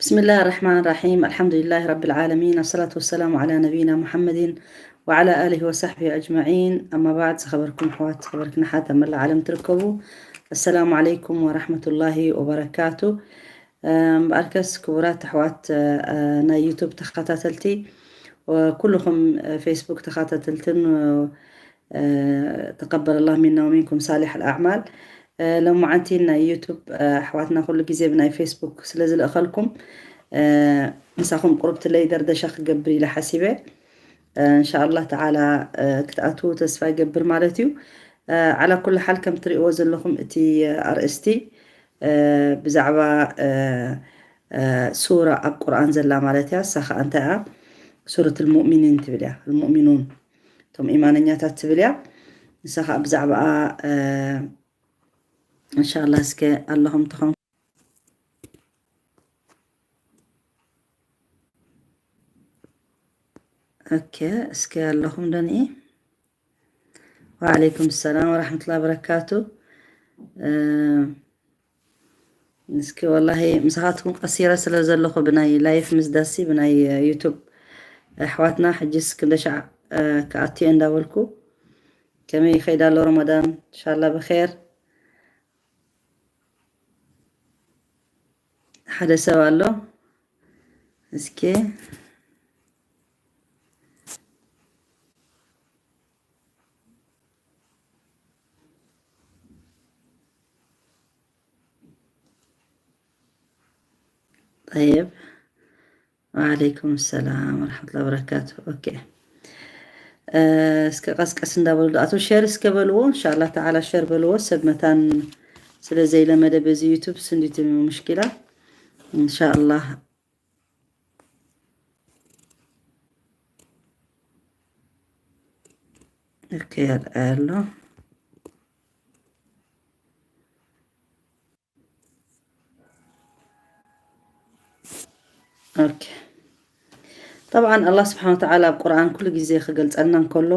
بسم الله الرحمن الرحيم. الحمد لله رب العالمين. الصلاة والسلام على نبينا محمد وعلى آله وصحبه أجمعين. أما بعد، ዝኸበርኩም ኣሕዋት፣ ዝኸበርክን ኣሓት ኣብ መላእ ዓለም ትርከቡ፣ السلام عليكم ورحمة الله وبركاته. እምበኣርከስ ክቡራት ኣሕዋት፣ እ፣ ናይ ዩቱብ ተኸታተልቲ፣ ወ-፣ ኩልኹም፣ እ፣ ፌስቡክ ተኸታተልትን፣ እ፣ እ፣ ተቀበለ الله منا ومنكم صالح الأعمال። እ፣ ሎማዓንቲ ናይ ዩቱብ፣ እ፣ ኣሕዋትና ኩሉ ግዜ ብናይ ፌስቡክ ስለ ዝልእኸልኩም፣ እ፣ ምሳኹም ቁርብትለይ ደርደሻ ክገብር ኢለ ሓሲበ። እ፣ እንሻኣላህ ተዓላ፣ እ፣ ክትኣትዉ ተስፋ ይገብር ማለት እዩ። እ፣ ዓላ ኩሉ ሓል ከም ትርእይዎ ዘለኹም እቲ ኣርእስቲ፣ እ፣ ብዛዕባ፣ እ፣ እ፣ ሱራ ኣብ ቁርኣን ዘላ ማለት እያ። እሳ ኸኣ እንታይ እያ? ሱረት ልሙእሚኒን ትብል እያ። ልሙእሚኑን፣ እቶም ኢማነኛታት ትብል እያ። ንሳ ኸኣ ብዛዕባኣ፣ እ፣ እንሻላ እስከ ኣለኹም ትኾን። ኦኬ፣ እስከ ኣለኹም ደንኢ። ወዓለይኩም ሰላም ወራሕመቱላሂ ወበረካቱ። እ፣ እስኪ ወላሂ ምሳኻትኩም ቀሲረ ስለ ዘለኹ ብናይ ላይፍ ምስዳሲ ብናይ ዩቱብ ኣሕዋትና ሕጅስ ክንደሻዕ፣ እ፣ ክኣትዮ እንዳበልኩ ከመይ ይኸይድ ኣሎ ረመዳን? እንሻላ ብኸይር። ሓደ ሰብ ኣሎ። እስኪ ጠይብ። ወዓለይኩም ሰላም ወረሕመቱላሂ ወበረካቱ። ኦኬ። እ፣ እስከ ቀስቀስ እንዳበሉ ዳኣቱ ሼር እስከ በልዎ። እንሻላ ተዓላ ሼር በልዎ። ሰብ መታን ስለ ዘይለመደ በዚ ዩቱብ ስንዲቲ ሙሽኪላ። እንሻላ። ኦኬ፣ ይርአ ኣሎ። ኦኬ። ጠብዓን ኣላህ ስብሓን ወተዓላ ኣብ ቁርኣን ኩሉ ግዜ ክገልጸልና እንከሎ፣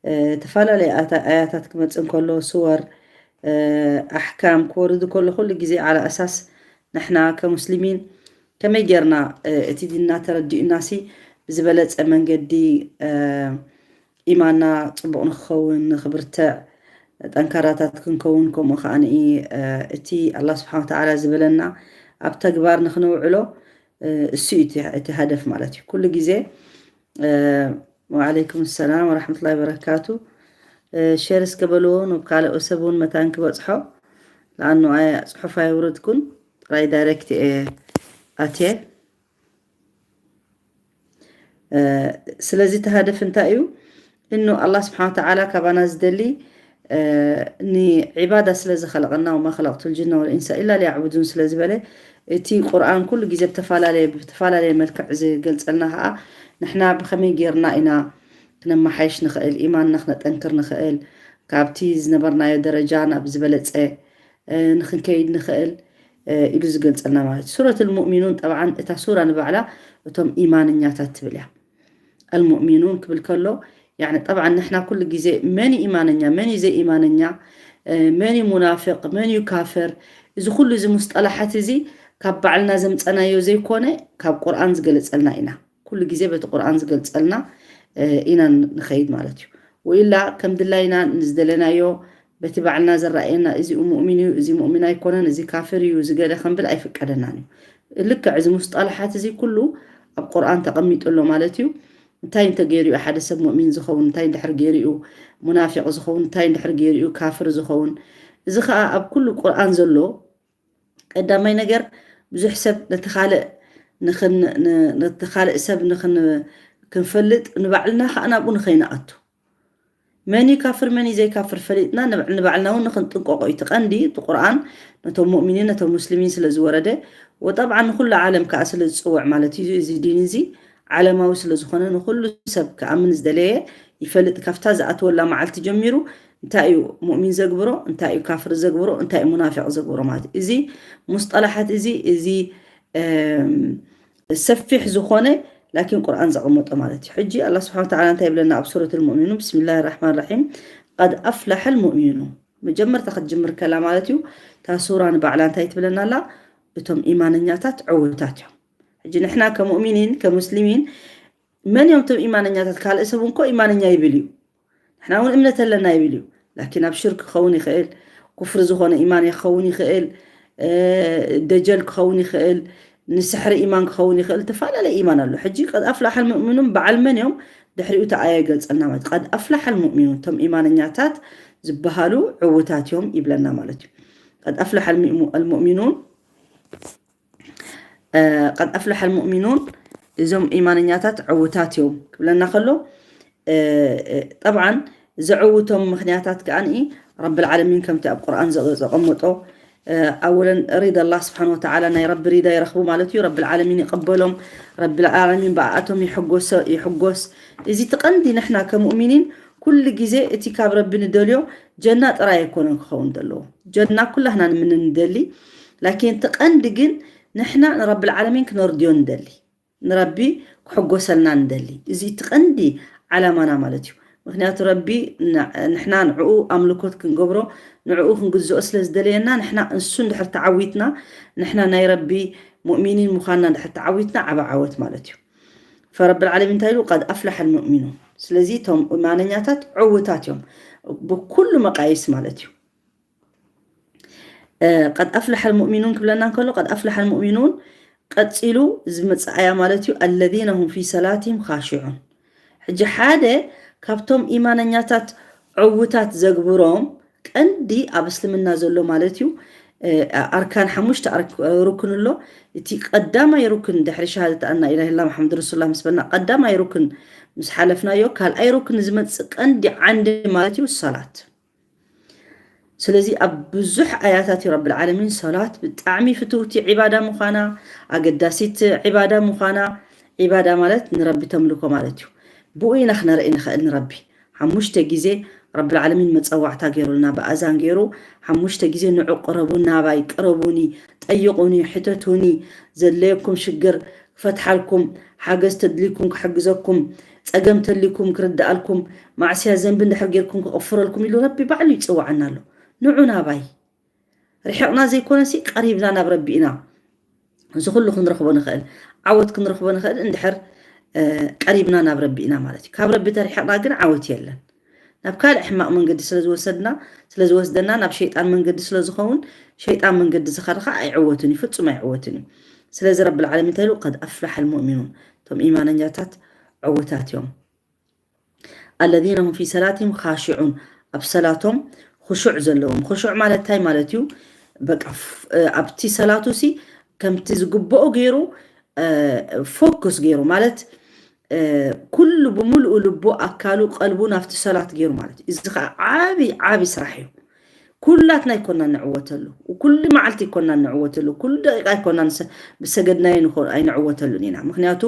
እ፣ ተፈላለየ ኣታ-፣ ኣያታት ክመጽእ እንከሎ፣ ስወር፣ እ፣ ኣሕካም ክወርድ እንከሎ፣ ኩሉ ግዜ ዓላ ኣሳስ ንሕና ከሙስሊሚን ከመይ ጌርና፣ እ፣ እቲ ዲንና ተረዲኡናሲ ብዝበለጸ መንገዲ፣ እ፣ ኢማንና ጽቡቕ ንክኸውን፣ ንክብርትዕ፣ ጠንካራታት ክንከውን፣ ከምኡ ከኣ ንኢ፣ እ፣ እቲ ኣላህ ስብሓን ወተዓላ ዝበለና ኣብ ተግባር ንክነውዕሎ፣ እ፣ እሱ እዩ እቲ፣ እቲ ሃደፍ ማለት እዩ። ኩሉ ግዜ፣ እ፣ ወዓለይኩም ሰላም ወራሕመቱላሂ ወበረካቱ። እ፣ ሼር እስከ በልዎ፣ ናብ ካልእ ሰብ እውን መታን ክበጽሖ። ለኣኑ ኣየ-፣ ጽሑፍ ኣየውረድኩን፣ ጥራይ ዳይሬክት እየ ኣትየ። እ፣ ስለዚ እቲ ሃደፍ እንታይ እዩ? እኑ ኣላህ ስብሓን ወተዓላ ካባና ዝደሊ፣ እ፣ ንዒባዳ ስለ ዝኸለቐና፣ ወማ ኸለቕቱ ልጅነ ወልኢንሳ ኢላ ሊያዕቡዱን ስለ ዝበለ፣ እቲ ቁርኣን ኩሉ ግዜ ብተፈላለየ፣ ብተፈላለየ መልክዕ ዝገልጸልና ኸዓ፣ ንሕና ብኸመይ ጌርና ኢና ክነመሓይሽ ንኽእል፣ ኢማንና ክነጠንክር ንኽእል፣ ካብቲ ዝነበርናዮ ደረጃ ናብ ዝበለጸ፣ እ፣ ንኽንከይድ ንኽእል፣ እ፣ ኢሉ ዝገልጸልና ማለት እዩ። ሱረት ልሙእሚኑን ጠብዓን እታ ሱራ ንባዕላ እቶም ኢማንኛታት ትብል እያ። ኣልሙእሚኑን ክብል ከሎ፣ ያዕኒ ጠብዓን ንሕና ኩሉ ግዜ መን እዩ ኢማነኛ፣ መን እዩ ዘይኢማነኛ፣ እ፣ መን እዩ ሙናፍቅ፣ መን እዩ ካፍር፣ እዚ ኩሉ እዚ ሙስጠላሓት እዚ ካብ ባዕልና ዘምጸናዮ ዘይኮነ ካብ ቁርኣን ዝገለጸልና ኢና። ኩሉ ግዜ በቲ ቁርኣን ዝገልጸልና፣ እ፣ ኢና ን-፣ ንኸይድ ማለት እዩ። ወኢላ ከም ድላይና ንዝደለናዮ በቲ ባዕልና ዝረኣየና እዚኡ ሙእሚን እዩ፣ እዚ ሙእሚን ኣይኮነን፣ እዚ ካፍር እዩ፣ እዚ ገለ ክንብል ኣይፍቀደናን እዩ። ልክዕ እዚ ሙስጠላሓት እዚ ኩሉ ኣብ ቁርኣን ተቐሚጡ ኣሎ ማለት እዩ። እንታይ እንተ ገይሩ እዩ ሓደ ሰብ ሙእሚን ዝኸውን፣ እንታይ እንድሕር ገይሩ እዩ ሙናፊቕ ዝኸውን፣ እንታይ እንድሕር ገይሩ እዩ ካፍር ዝኸውን። እዚ ኸኣ ኣብ ኩሉ ቁርኣን ዘሎ ቀዳማይ ነገር ብዙሕ ሰብ ነቲ ካልእ ንኽን-፣ ን-፣ ነቲ ካልእ ሰብ ንኽን-፣ ክንፈልጥ ንባዕልና ኸኣ ናብኡ ንኸይንኣቱ። መን እዩ ካፍር፣ መን እዩ ዘይካፍር ፈሊጥና ንባዕ-፣ ንባዕልና እውን ንኽንጥንቀቖ እዩ እቲ ቀንዲ። እቲ ቁርኣን ነቶም ሙእሚኒን ነቶም ሙስሊሚን ስለ ዝወረደ፣ ወጠብዓን ንኹሉ ዓለም ከኣ ስለ ዝጽውዕ ማለት እዩ። እዚ ዲን እዚ ዓለማዊ ስለ ዝኾነ ንኹሉ ሰብ ክኣምን ዝደለየ ይፈልጥ። ካብታ ዝኣትወላ መዓልቲ ጀሚሩ እንታይ እዩ ሙእሚን ዘግብሮ፣ እንታይ እዩ ካፍር ዘግብሮ፣ እንታይ እዩ ሙናፊቕ ዘግብሮ ማለት እዩ። እዚ ሙስጠላሓት እዚ፣ እዚ፣ እም፣ ሰፊሕ ዝኾነ ላኪን ቁርኣን ዘቐመጦ ማለት እዩ። ሕጂ ኣላህ ስብሓን ወተዓላ እንታይ ይብለና ኣብ ሱረት ልሙእሚኑን? ብስሚላህ ራሕማን ራሒም፣ ቀድ ኣፍላሐ ልሙእሚኑን። መጀመርታ ክትጅምር ከላ ማለት እዩ፣ እታ ሱራ ንባዕላ እንታይ ትብለና ኣላ? እቶም ኢማነኛታት ዕውታት እዮም። ሕጂ ንሕና ከሙእሚኒን ከሙስሊሚን መን እዮም እቶም ኢማነኛታት? ካልእ ሰብ እንኮ ኢማነኛ ይብል እዩ፣ ንሕና እውን እምነት ኣለና ይብል እዩ። ላኪን ኣብ ሽርክ ክኸውን ይኽእል፣ ኩፍሪ ዝኾነ ኢማን ክኸውን ይኽእል፣ ደጀል ክኸውን ይኽእል፣ ንስሕሪ ኢማን ክኸውን ይኽእል፣ ተፈላለየ ኢማን ኣሎ። ሕጂ ቀድ ኣፍላሐል ሙእሚኑን በዓል መን እዮም? ድሕሪኡ እቲ ኣያ ይገልጸልና ማለት እዩ። ቀድ ኣፍላሐል ሙእሚኑን፣ እቶም ኢማነኛታት ዝበሃሉ ዕውታት እዮም ይብለና ማለት እዩ። ቀድ ኣፍላሐል ሙእሚኑን ቀድ ኣፍላሐል ሙእሚኑን፣ እዞም ኢማነኛታት ዕውታት እዮም ክብለና ከሎ፣ ጠብዓን ዘዕውቶም ምኽንያታት ከኣ ረብል ዓለሚን ከምቲ ኣብ ቁርኣን ዘቐመጦ፣ ኣወለን ሪዳ ኣላህ ስብሓን ወተዓላ፣ ናይ ረቢ ሪዳ ይረኽቡ ማለት እዩ። ረብል ዓለሚን ይቐበሎም፣ ረብል ዓለሚን ብኣቶም ይሕጎስ። እዚ ትቐንዲ ንሕና ከሙእሚኒን ኩሉ ግዜ እቲ ካብ ረቢ ንደልዮ ጀና ጥራይ ኣይኮነን ክኸውን ዘለዎ። ጀና ኩላህና ንምንደሊ፣ ላኪን ትቐንዲ ግን ንሕና ንረብል ዓለሚን ክነርድዮ ንደሊ፣ ንረቢ ክሕጎሰልና ንደሊ። እዚ እቲ ቀንዲ ዓላማና ማለት እዩ። ምክንያቱ ረቢ ንሕና ንዕኡ ኣምልኮት ክንገብሮ፣ ንዕኡ ክንግዝኦ ስለ ዝደለየና፣ ንሕና እሱ እንድሕር ተዓዊትና፣ ንሕና ናይ ረቢ ሙእሚኒን ምዃንና እንድሕር ተዓዊትና ዓቢ ዓወት ማለት እዩ። ፈረብል ዓለሚን እንታይ ኢሉ? ቀድ ኣፍላሐል ሙእሚኑን። ስለዚ እቶም እማነኛታት ዕውታት እዮም ብኩሉ መቃይስ ማለት እዩ። ቀድ ኣፍላሐል ሙእሚኑን ክብለና እንከሎ፣ ቀድ ኣፍላሐል ሙእሚኑን ቀጺሉ ዝመጽእ ኣያ ማለት እዩ። ኣለዚነ ሁም ፊ ሰላቲሂም ካሽዑን። ሕጂ ሓደ ካብቶም ኢማነኛታት ዕውታት ዘግብሮም ቀንዲ ኣብ እስልምና ዘሎ ማለት እዩ። ኣርካን ሓሙሽተ ሩክን ኣሎ። እቲ ቀዳማይ ሩክን ድሕሪ ሸሃደት ኣና ኢላህ ኢላ መሓመድ ረሱሉላህ ምስ በልና ቀዳማይ ሩክን ምስ ሓለፍናዮ፣ ካልኣይ ሩክን ዝመጽእ ቀንዲ ዓንዲ ማለት እዩ ሰላት። ስለዚ ኣብ ብዙሕ ኣያታት እዩ ረብል ዓለሚን ሰላት ብጣዕሚ ፍትውቲ ዒባዳ ምዃና፣ ኣገዳሲት ዒባዳ ምዃና፣ ዒባዳ ማለት ንረቢ ተምልኮ ማለት እዩ። ብኡ ኢና ክነርኢ ንኽእል ንረቢ። ሓሙሽተ ግዜ ረብል ዓለሚን መጸዋዕታ ገይሩልና ብኣዛን ገይሩ፣ ሓሙሽተ ግዜ ንዑ ቅረቡ፣ ናባይ ቅረቡኒ፣ ጠይቑኒ፣ ሕተቱኒ፣ ዘድለየኩም ሽግር ክፈትሓልኩም፣ ሓገዝ ተድልይኩም ክሕግዘኩም፣ ጸገም ተልይኩም ክርድኣልኩም፣ ማዕስያ ዘንቢ እንድሕር ጌርኩም ክቕፍረልኩም ኢሉ ረቢ ባዕሉ ይጽውዓና ኣሎ። ንዑ ናባይ። ርሒቕና ዘይኮነሲ ቀሪብና ናብ ረቢ ኢና። እዚ ኩሉ ክንረኽቦ ንኽእል፣ ዓወት ክንረኽቦ ንኽእል እንድሕር ቀሪብና ናብ ረቢ ኢና ማለት እዩ። ካብ ረቢ ተርሒቕና ግን ዓወት የለን። ናብ ካልእ ሕማቕ መንገዲ ስለ ዝወሰድና፣ ስለ ዝወስደና፣ ናብ ሸይጣን መንገዲ ስለ ዝኸውን፣ ሸይጣን መንገዲ ዝኸደ ኸዓ ኣይዕወትን እዩ፣ ፍጹም ኣይዕወትን እዩ። ስለዚ ረብል ዓለሚን እንታይ ኢሉ? ቀድ ኣፍላሐል ሙእሚኑን፣ እቶም ኢማነኛታት ዕውታት እዮም። ኣለዚነ ሁም ፊ ሰላቲሂም ካሽዑን፣ ኣብ ሰላቶም ኹሹዕ ዘለዎም። ኹሹዕ ማለት እንታይ ማለት እዩ? በቃ ኣብቲ ሰላቱ ሲ ከምቲ ዝግብኦ ገይሩ ፎኩስ ገይሩ ማለት ኩሉ ብምሉኡ ልቡ፣ ኣካሉ፣ ቀልቡ ናብቲ ሰላት ገይሩ ማለት እዩ። እዚ ከዓ ዓቢ ዓቢ ስራሕ እዩ። ኩላትና ኣይኮናን ንዕወተሉ፣ ኩሉ መዓልቲ ኣይኮናን ንዕወተሉ፣ ኩሉ ደቂቃ ኣይኮናን ብሰገድናዮ ኣይንዕወተሉን ኢና። ምክንያቱ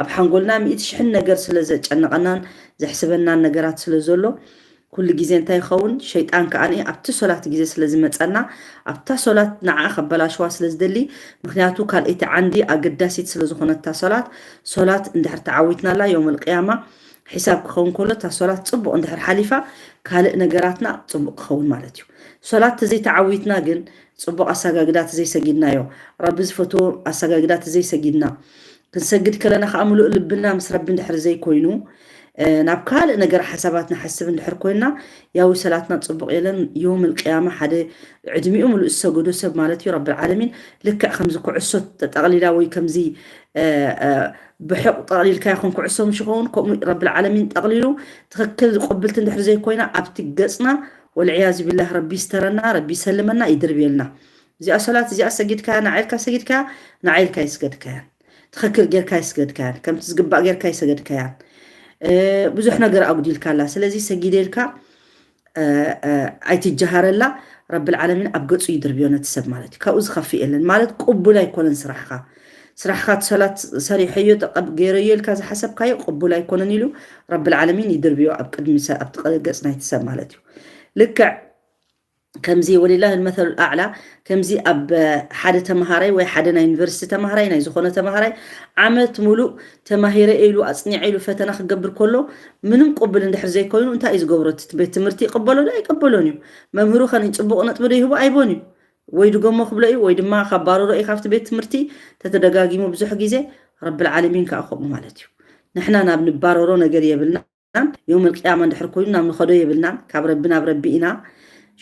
ኣብ ሓንጎልና ሚእቲ ሽሕን ነገር ስለ ዘጨነቐናን ዘሕስበናን ነገራት ስለ ዘሎ ኩሉ ግዜ እንታይ ይኸውን? ሸይጣን ከኣ ኣብቲ ሶላት ግዜ ስለ ዝመጸና ኣብታ ሶላት ንዓ ከበላሽዋ ስለ ዝደሊ፣ ምክንያቱ ካልኣይቲ ዓንዲ ኣገዳሲት ስለ ዝኾነት እታ ሶላት፣ ሶላት እንድሕር ተዓዊትናላ የውመል ቅያማ ሒሳብ ክኸውን ከሎ እታ ሶላት ጽቡቕ እንድሕር ሓሊፋ ካልእ ነገራትና ጽቡቕ ክኸውን ማለት እዩ። ሶላት ተዘይተዓዊትና ግን ጽቡቕ ኣሰጋግዳ ተዘይሰጊድናዮ፣ ረቢ ዝፈትዎ ኣሰጋግዳ ተዘይሰጊድና፣ ክንሰግድ ከለና ከዓ ምሉእ ልብና ምስ ረቢ እንድሕር ዘይኮይኑ፣ ናብ ካልእ ነገር ሓሳባት ንሓስብ እንድሕር ኮይንና፣ ያው ሰላትና ጽቡቕ የለን። የውም ልቅያማ ሓደ ዕድሚኡ ምሉእ ዝሰገዶ ሰብ ማለት እዩ ረብል ዓለሚን ልክዕ ከምዚ ኩዕሶ ተጠቕሊላ ወይ ከምዚ ብሕቕ ጠቕሊልካ ይኹን ኩዕሶ ምሽ ይኸውን ከምኡ ረብል ዓለሚን ጠቕሊሉ ትኽክል ቁብልቲ እንድሕር ዘይኮይና ኣብቲ ገጽና ወልዕያዝ ቢላህ ረቢ ይስተረና፣ ረቢ ይሰልመና፣ ይድርብየልና። እዚኣ ሰላት እዚኣ ሰጊድካያ ንዓይልካ ሰጊድካያ ንዓይልካ ይስገድካያን ትኽክል ጌርካ ይስገድካያን ከምቲ ዝግባእ ጌርካ ይሰገድካያን ብዙሕ ነገር ኣጉዲልካ ኣላ። ስለዚ ሰጊደ ኢልካ ኣይትጀሃረላ። ረብል ዓለሚን ኣብ ገጹ ይድርብዮ ነቲ ሰብ ማለት እዩ። ካብኡ ዝኸፍእ የለን ማለት ቅቡል ኣይኮነን ስራሕካ። ስራሕካ ሰላት ሰሪሐዮ ገይረዮ ኢልካ ዝሓሰብካዮ ቅቡል ኣይኮነን ኢሉ ረብል ዓለሚን ይድርብዮ ኣብ ቅድሚ ኣብቲ ገጽ ናይቲ ሰብ ማለት እዩ። ልክዕ ከምዚ ወሊላህ ልመሰሉ ኣዕላ ከምዚ ኣብ ሓደ ተምሃራይ ወይ ሓደ ናይ ዩኒቨርሲቲ ተምሃራይ ናይ ዝኾነ ተምሃራይ ዓመት ሙሉእ ተማሂረ ኢሉ ኣፅኒዐ ኢሉ ፈተና ክገብር ከሎ ምንም ቅቡል እንድሕር ዘይኮይኑ እንታይ እዩ ዝገብሮ? እቲ ቤት ትምህርቲ ይቅበሎ ዶ ኣይቀበሎን እዩ? መምህሩ ከ ንፅቡቅ ነጥቢ ዶ ይህቦ? ኣይቦን እዩ። ወይ ድገሞ ክብሎ እዩ ወይ ድማ ከባረሮ እዩ ካብቲ ቤት ትምህርቲ። ተተደጋጊሙ ብዙሕ ግዜ ረብል ዓለሚን ከዓ ከምኡ ማለት እዩ። ንሕና ናብ ንባረሮ ነገር የብልና። የውመል ቅያማ እንድሕር ኮይኑ ናብ ንኸዶ የብልናን። ካብ ረቢ ናብ ረቢ ኢና።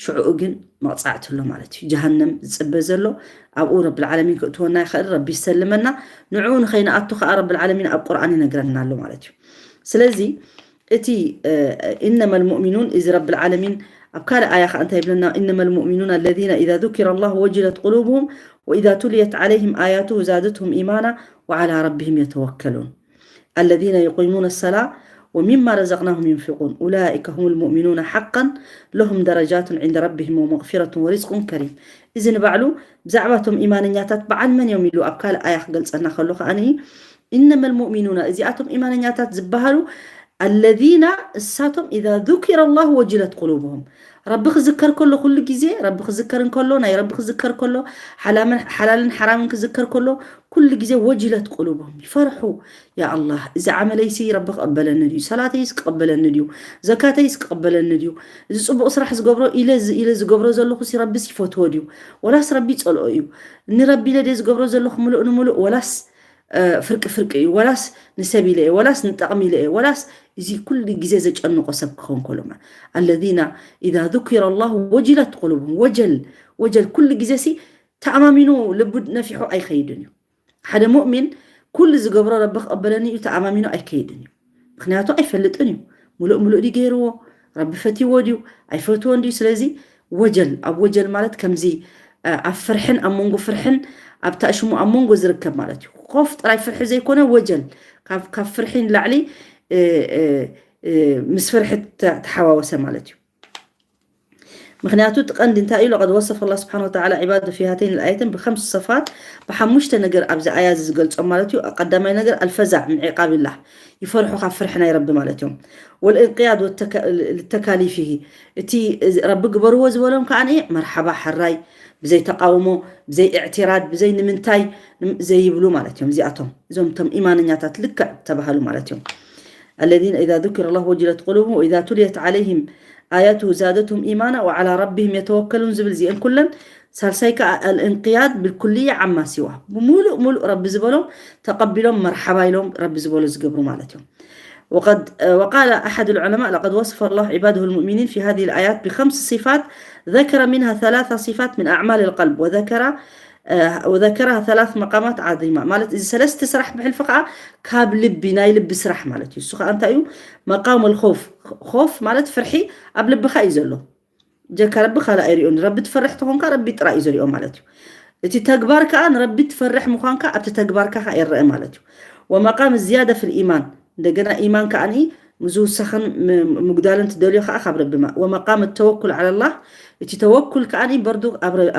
ሽዑኡ ግን መቕጻዕቲ ኣሎ ማለት እዩ። ጀሃነም ዝጽበ ዘሎ ኣብኡ ረብል ዓለሚን ክእትወና ይኽእል። ረቢ ይሰልመና። ንዕኡ ንኸይንኣቱ ከዓ ረብል ዓለሚን ኣብ ቁርኣን ይነግረና ኣሎ ማለት እዩ። ስለዚ እቲ ኢነመል ሙእሚኑን እዚ ረብል ዓለሚን ኣብ ካልእ ኣያ ከዓ እንታይ ይብለና? ኢነመል ሙእሚኑን ኣለዚነ ኢዛ ذكر الله وجلت قلوبهم وإذا تليت عليهم آياته زادتهم إيمانا وعلى ربهم يتوكلون الذين يقيمون الصلاة ومما رزقناهم ينفقون أولئك هم المؤمنون حقا لهم درجات عند ربهم ومغفرة ورزق كريم። እዚ ንባዕሉ ብዛዕባ እቶም ኢማነኛታት በዓል መን እዮም ኢሉ ኣብ ካልእ ኣያ ክገልጸና ከሎ ከዓኒ ኢነመል ሙእሚኑና እዚኣቶም ኢማነኛታት ዝበሃሉ ኣለዚና እሳቶም ኢዛ ذكر الله وجلت قلوبهم ረቢ ክዝከር ከሎ ኩሉ ግዜ ረቢ ክዝከር እንከሎ ናይ ረቢ ክዝከር ከሎ ሓላምን ሓላልን ሓራምን ክዝከር ከሎ ኩሉ ግዜ ወጅለት ቁሉብም ይፈርሑ። ያ ኣላህ እዚ ዓመለይሲ ረቢ ክቐበለኒ ድዩ? ሰላተይስ ክቐበለኒ ድዩ? ዘካተይስ ክቐበለኒ ድዩ? እዚ ፅቡቕ ስራሕ ዝገብሮ ኢለ ኢለ ዝገብሮ ዘለኹ ሲ ረቢስ ይፈትዎ ድዩ? ወላስ ረቢ ይፀልኦ እዩ? ንረቢ ኢለ ድየ ዝገብሮ ዘለኹ ምሉእ ንምሉእ ወላስ ፍርቂ ፍርቂ እዩ ወላስ ንሰብ ኢለ እየ ወላስ ንጠቕሚ ኢለ እየ ወላስ እዚ ኩሉ ግዜ ዘጨንቆ ሰብ ክኸውን ከሎ ኣለዚና ኢዛ ذكر الله وجلت قلوبهم ወጀል ወጀል ኩሉ ግዜ ሲ ተኣማሚኑ ልቡ ነፊሑ ኣይኸይድን እዩ። ሓደ ሙእሚን ኩሉ ዝገብሮ ረቢ ክቐበለኒ እዩ ተኣማሚኑ ኣይከይድን እዩ። ምክንያቱ ኣይፈልጥን እዩ። ሙሉእ ሙሉእ ድዩ ገይርዎ? ረቢ ፈትይዎ ድዩ ኣይፈትዎን ድዩ? ስለዚ ወጀል ኣብ ወጀል ማለት ከምዚ ኣብ ፍርሕን ኣብ መንጎ ፍርሕን ኣብ ታእሽሙ ኣብ መንጎ ዝርከብ ማለት እዩ። ኮፍ ጥራይ ፍርሒ ዘይኮነ ወጀል ካብ ፍርሒ ንላዕሊ ምስ ፍርሒ ተሓዋወሰ ማለት እዩ። ምክንያቱ እቲ ቀንዲ እንታይ እዩ? لقد وصف الله سبحانه وتعالى عباده في هاتين الآيتين بخمس صفات ብሓሙሽተ ነገር ኣብዚ ኣያ እዚ ዝገልጾም ማለት እዩ። ቀዳማይ ነገር الفزع من عقاب الله ይፈርሑ ካብ ፍርሒ ናይ ረቢ ማለት እዮም። والانقياد لتكاليفه እቲ ረቢ ግበርዎ ዝበሎም ከዓ መርሓባ ሕራይ ብዘይ ተቃውሞ ብዘይ اعتراض ብዘይ ንምንታይ ዘይብሉ ማለት እዮም። እዚኣቶም እዞም ቶም ኢማነኛታት ልክዕ ተባሃሉ ማለት እዮም። الذين إذا ذكر الله وجلت قلوبهم وإذا تليت عليهم آياته زادتهم إيمانا وعلى ربهم يتوكلون ዝብል እዚአን ኩለን ሳልሳይ ከዓ الانقياد بالكلية عما سواه ብሙሉእ ሙሉእ ረቢ ዝበሎም ተቐቢሎም መርሓባ ኢሎም ረቢ ዝበሎ ዝገብሩ ማለት እዮም። وقد وقال أحد العلماء لقد وصف الله عباده المؤمنين في هذه الآيات بخمس صفات ذكر منها ثلاث صفات من أعمال القلب وذكر وذكرها ثلاث مقامات عظيمة ማለት እዚ ሰለስተ ስራሕ ብሕልፊ ከዓ ካብ ልቢ ናይ ልቢ ስራሕ ማለት እዩ። እሱ ከዓ እንታይ እዩ? مقام الخوف خوف ማለት ፍርሒ ኣብ ልብኻ እዩ ዘሎ ጀካ ረቢ ካልእ ኣይሪኦን። ረቢ ትፈርሕ ተኾንካ ረቢ ጥራይ እዩ ዝሪኦ ማለት እዩ። እቲ ተግባር ከዓ ንረቢ ትፈርሕ ምዃንካ ኣብቲ ተግባርካ ከዓ ይረአ ማለት እዩ። ومقام الزيادة في الإيمان እንደገና ኢማን ከዓ ዝውሰኽን ምጉዳልን ትደልዮ ከዓ ካብ ረቢ ማ ومقام التوكل على الله እቲ ተወኩል ከዓ በርዱ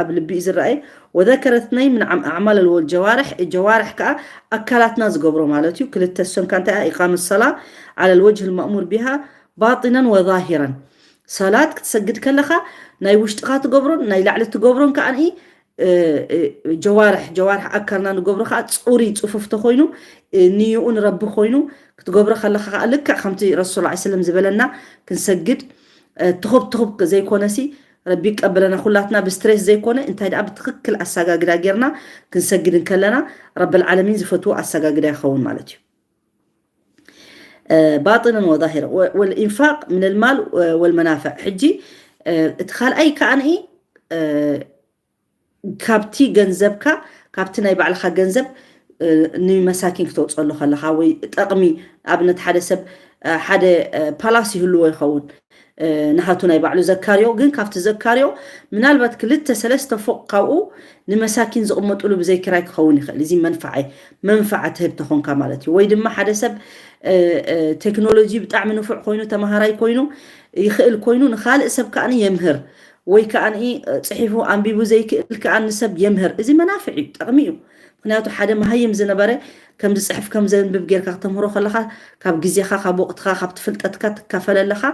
ኣብ ልቢ እዩ ዝረኣይ። وذكر اثنين من أعمال الجوارح ጀዋርሕ ከዓ ኣካላትና ዝገብሮ ማለት እዩ። ክልተ እሶም ከዓ እንታይ إقام الصلاة على الوجه المأمور بها باطنا وظاهرا ሰላት ክትሰግድ ከለኻ ናይ ውሽጥኻ ትገብሮን ናይ ላዕሊ ትገብሮን ከዓ ጀዋርሕ ጀዋርሕ ኣካልና ንገብሮ ከዓ ፅሩይ ፅፉፍ ተኮይኑ ንይኡ ንረቢ ኮይኑ ክትገብሮ ከለካ ከዓ ልክዕ ከምቲ ረሱል ላ ስለም ዝበለና ክንሰግድ ትኹብ ትኹብ ዘይኮነሲ ረቢ ይቀበለና ኩላትና ብስትሬስ ዘይኮነ እንታይ ደኣ ብትክክል ኣሰጋግዳ ጌርና ክንሰግድ እንከለና ረብል ዓለሚን ዝፈትዎ ኣሰጋግዳ ይኸውን ማለት እዩ። باطنا وظاهرا والإنفاق من المال والمنافع ሕጂ እቲ ካልኣይ ከዓንኢ ካብቲ ገንዘብካ ካብቲ ናይ ባዕልካ ገንዘብ ንመሳኪን ክተውፀሉ ከለካ ወይ ጠቕሚ ኣብነት ሓደ ሰብ ሓደ ፓላስ ይህልዎ ይኸውን ንሃቱ ናይ ባዕሉ ዘካርዮ ግን ካብቲ ዘካርዮ ምናልባት ክልተ ሰለስተ ፎቅ ካብኡ ንመሳኪን ዝቕመጥሉ ብዘይ ክራይ ክኸውን ይኽእል እዚ መንፍዓ መንፍዓ ትህብ ተኾንካ ማለት እዩ ወይ ድማ ሓደ ሰብ ቴክኖሎጂ ብጣዕሚ ንፉዕ ኮይኑ ተመሃራይ ኮይኑ ይኽእል ኮይኑ ንካልእ ሰብ ከዓኒ የምህር ወይ ከዓኒ ፅሒፉ ኣንቢቡ ዘይክእል ከዓኒ ሰብ የምህር እዚ መናፍዕ እዩ ጠቕሚ እዩ ምክንያቱ ሓደ መሃይም ዝነበረ ከም ዝፅሕፍ ከም ዘንብብ ጌርካ ክተምህሮ ከለካ ካብ ግዜካ ካብ ወቅትካ ካብ ትፍልጠትካ ትካፈለ ኣለካ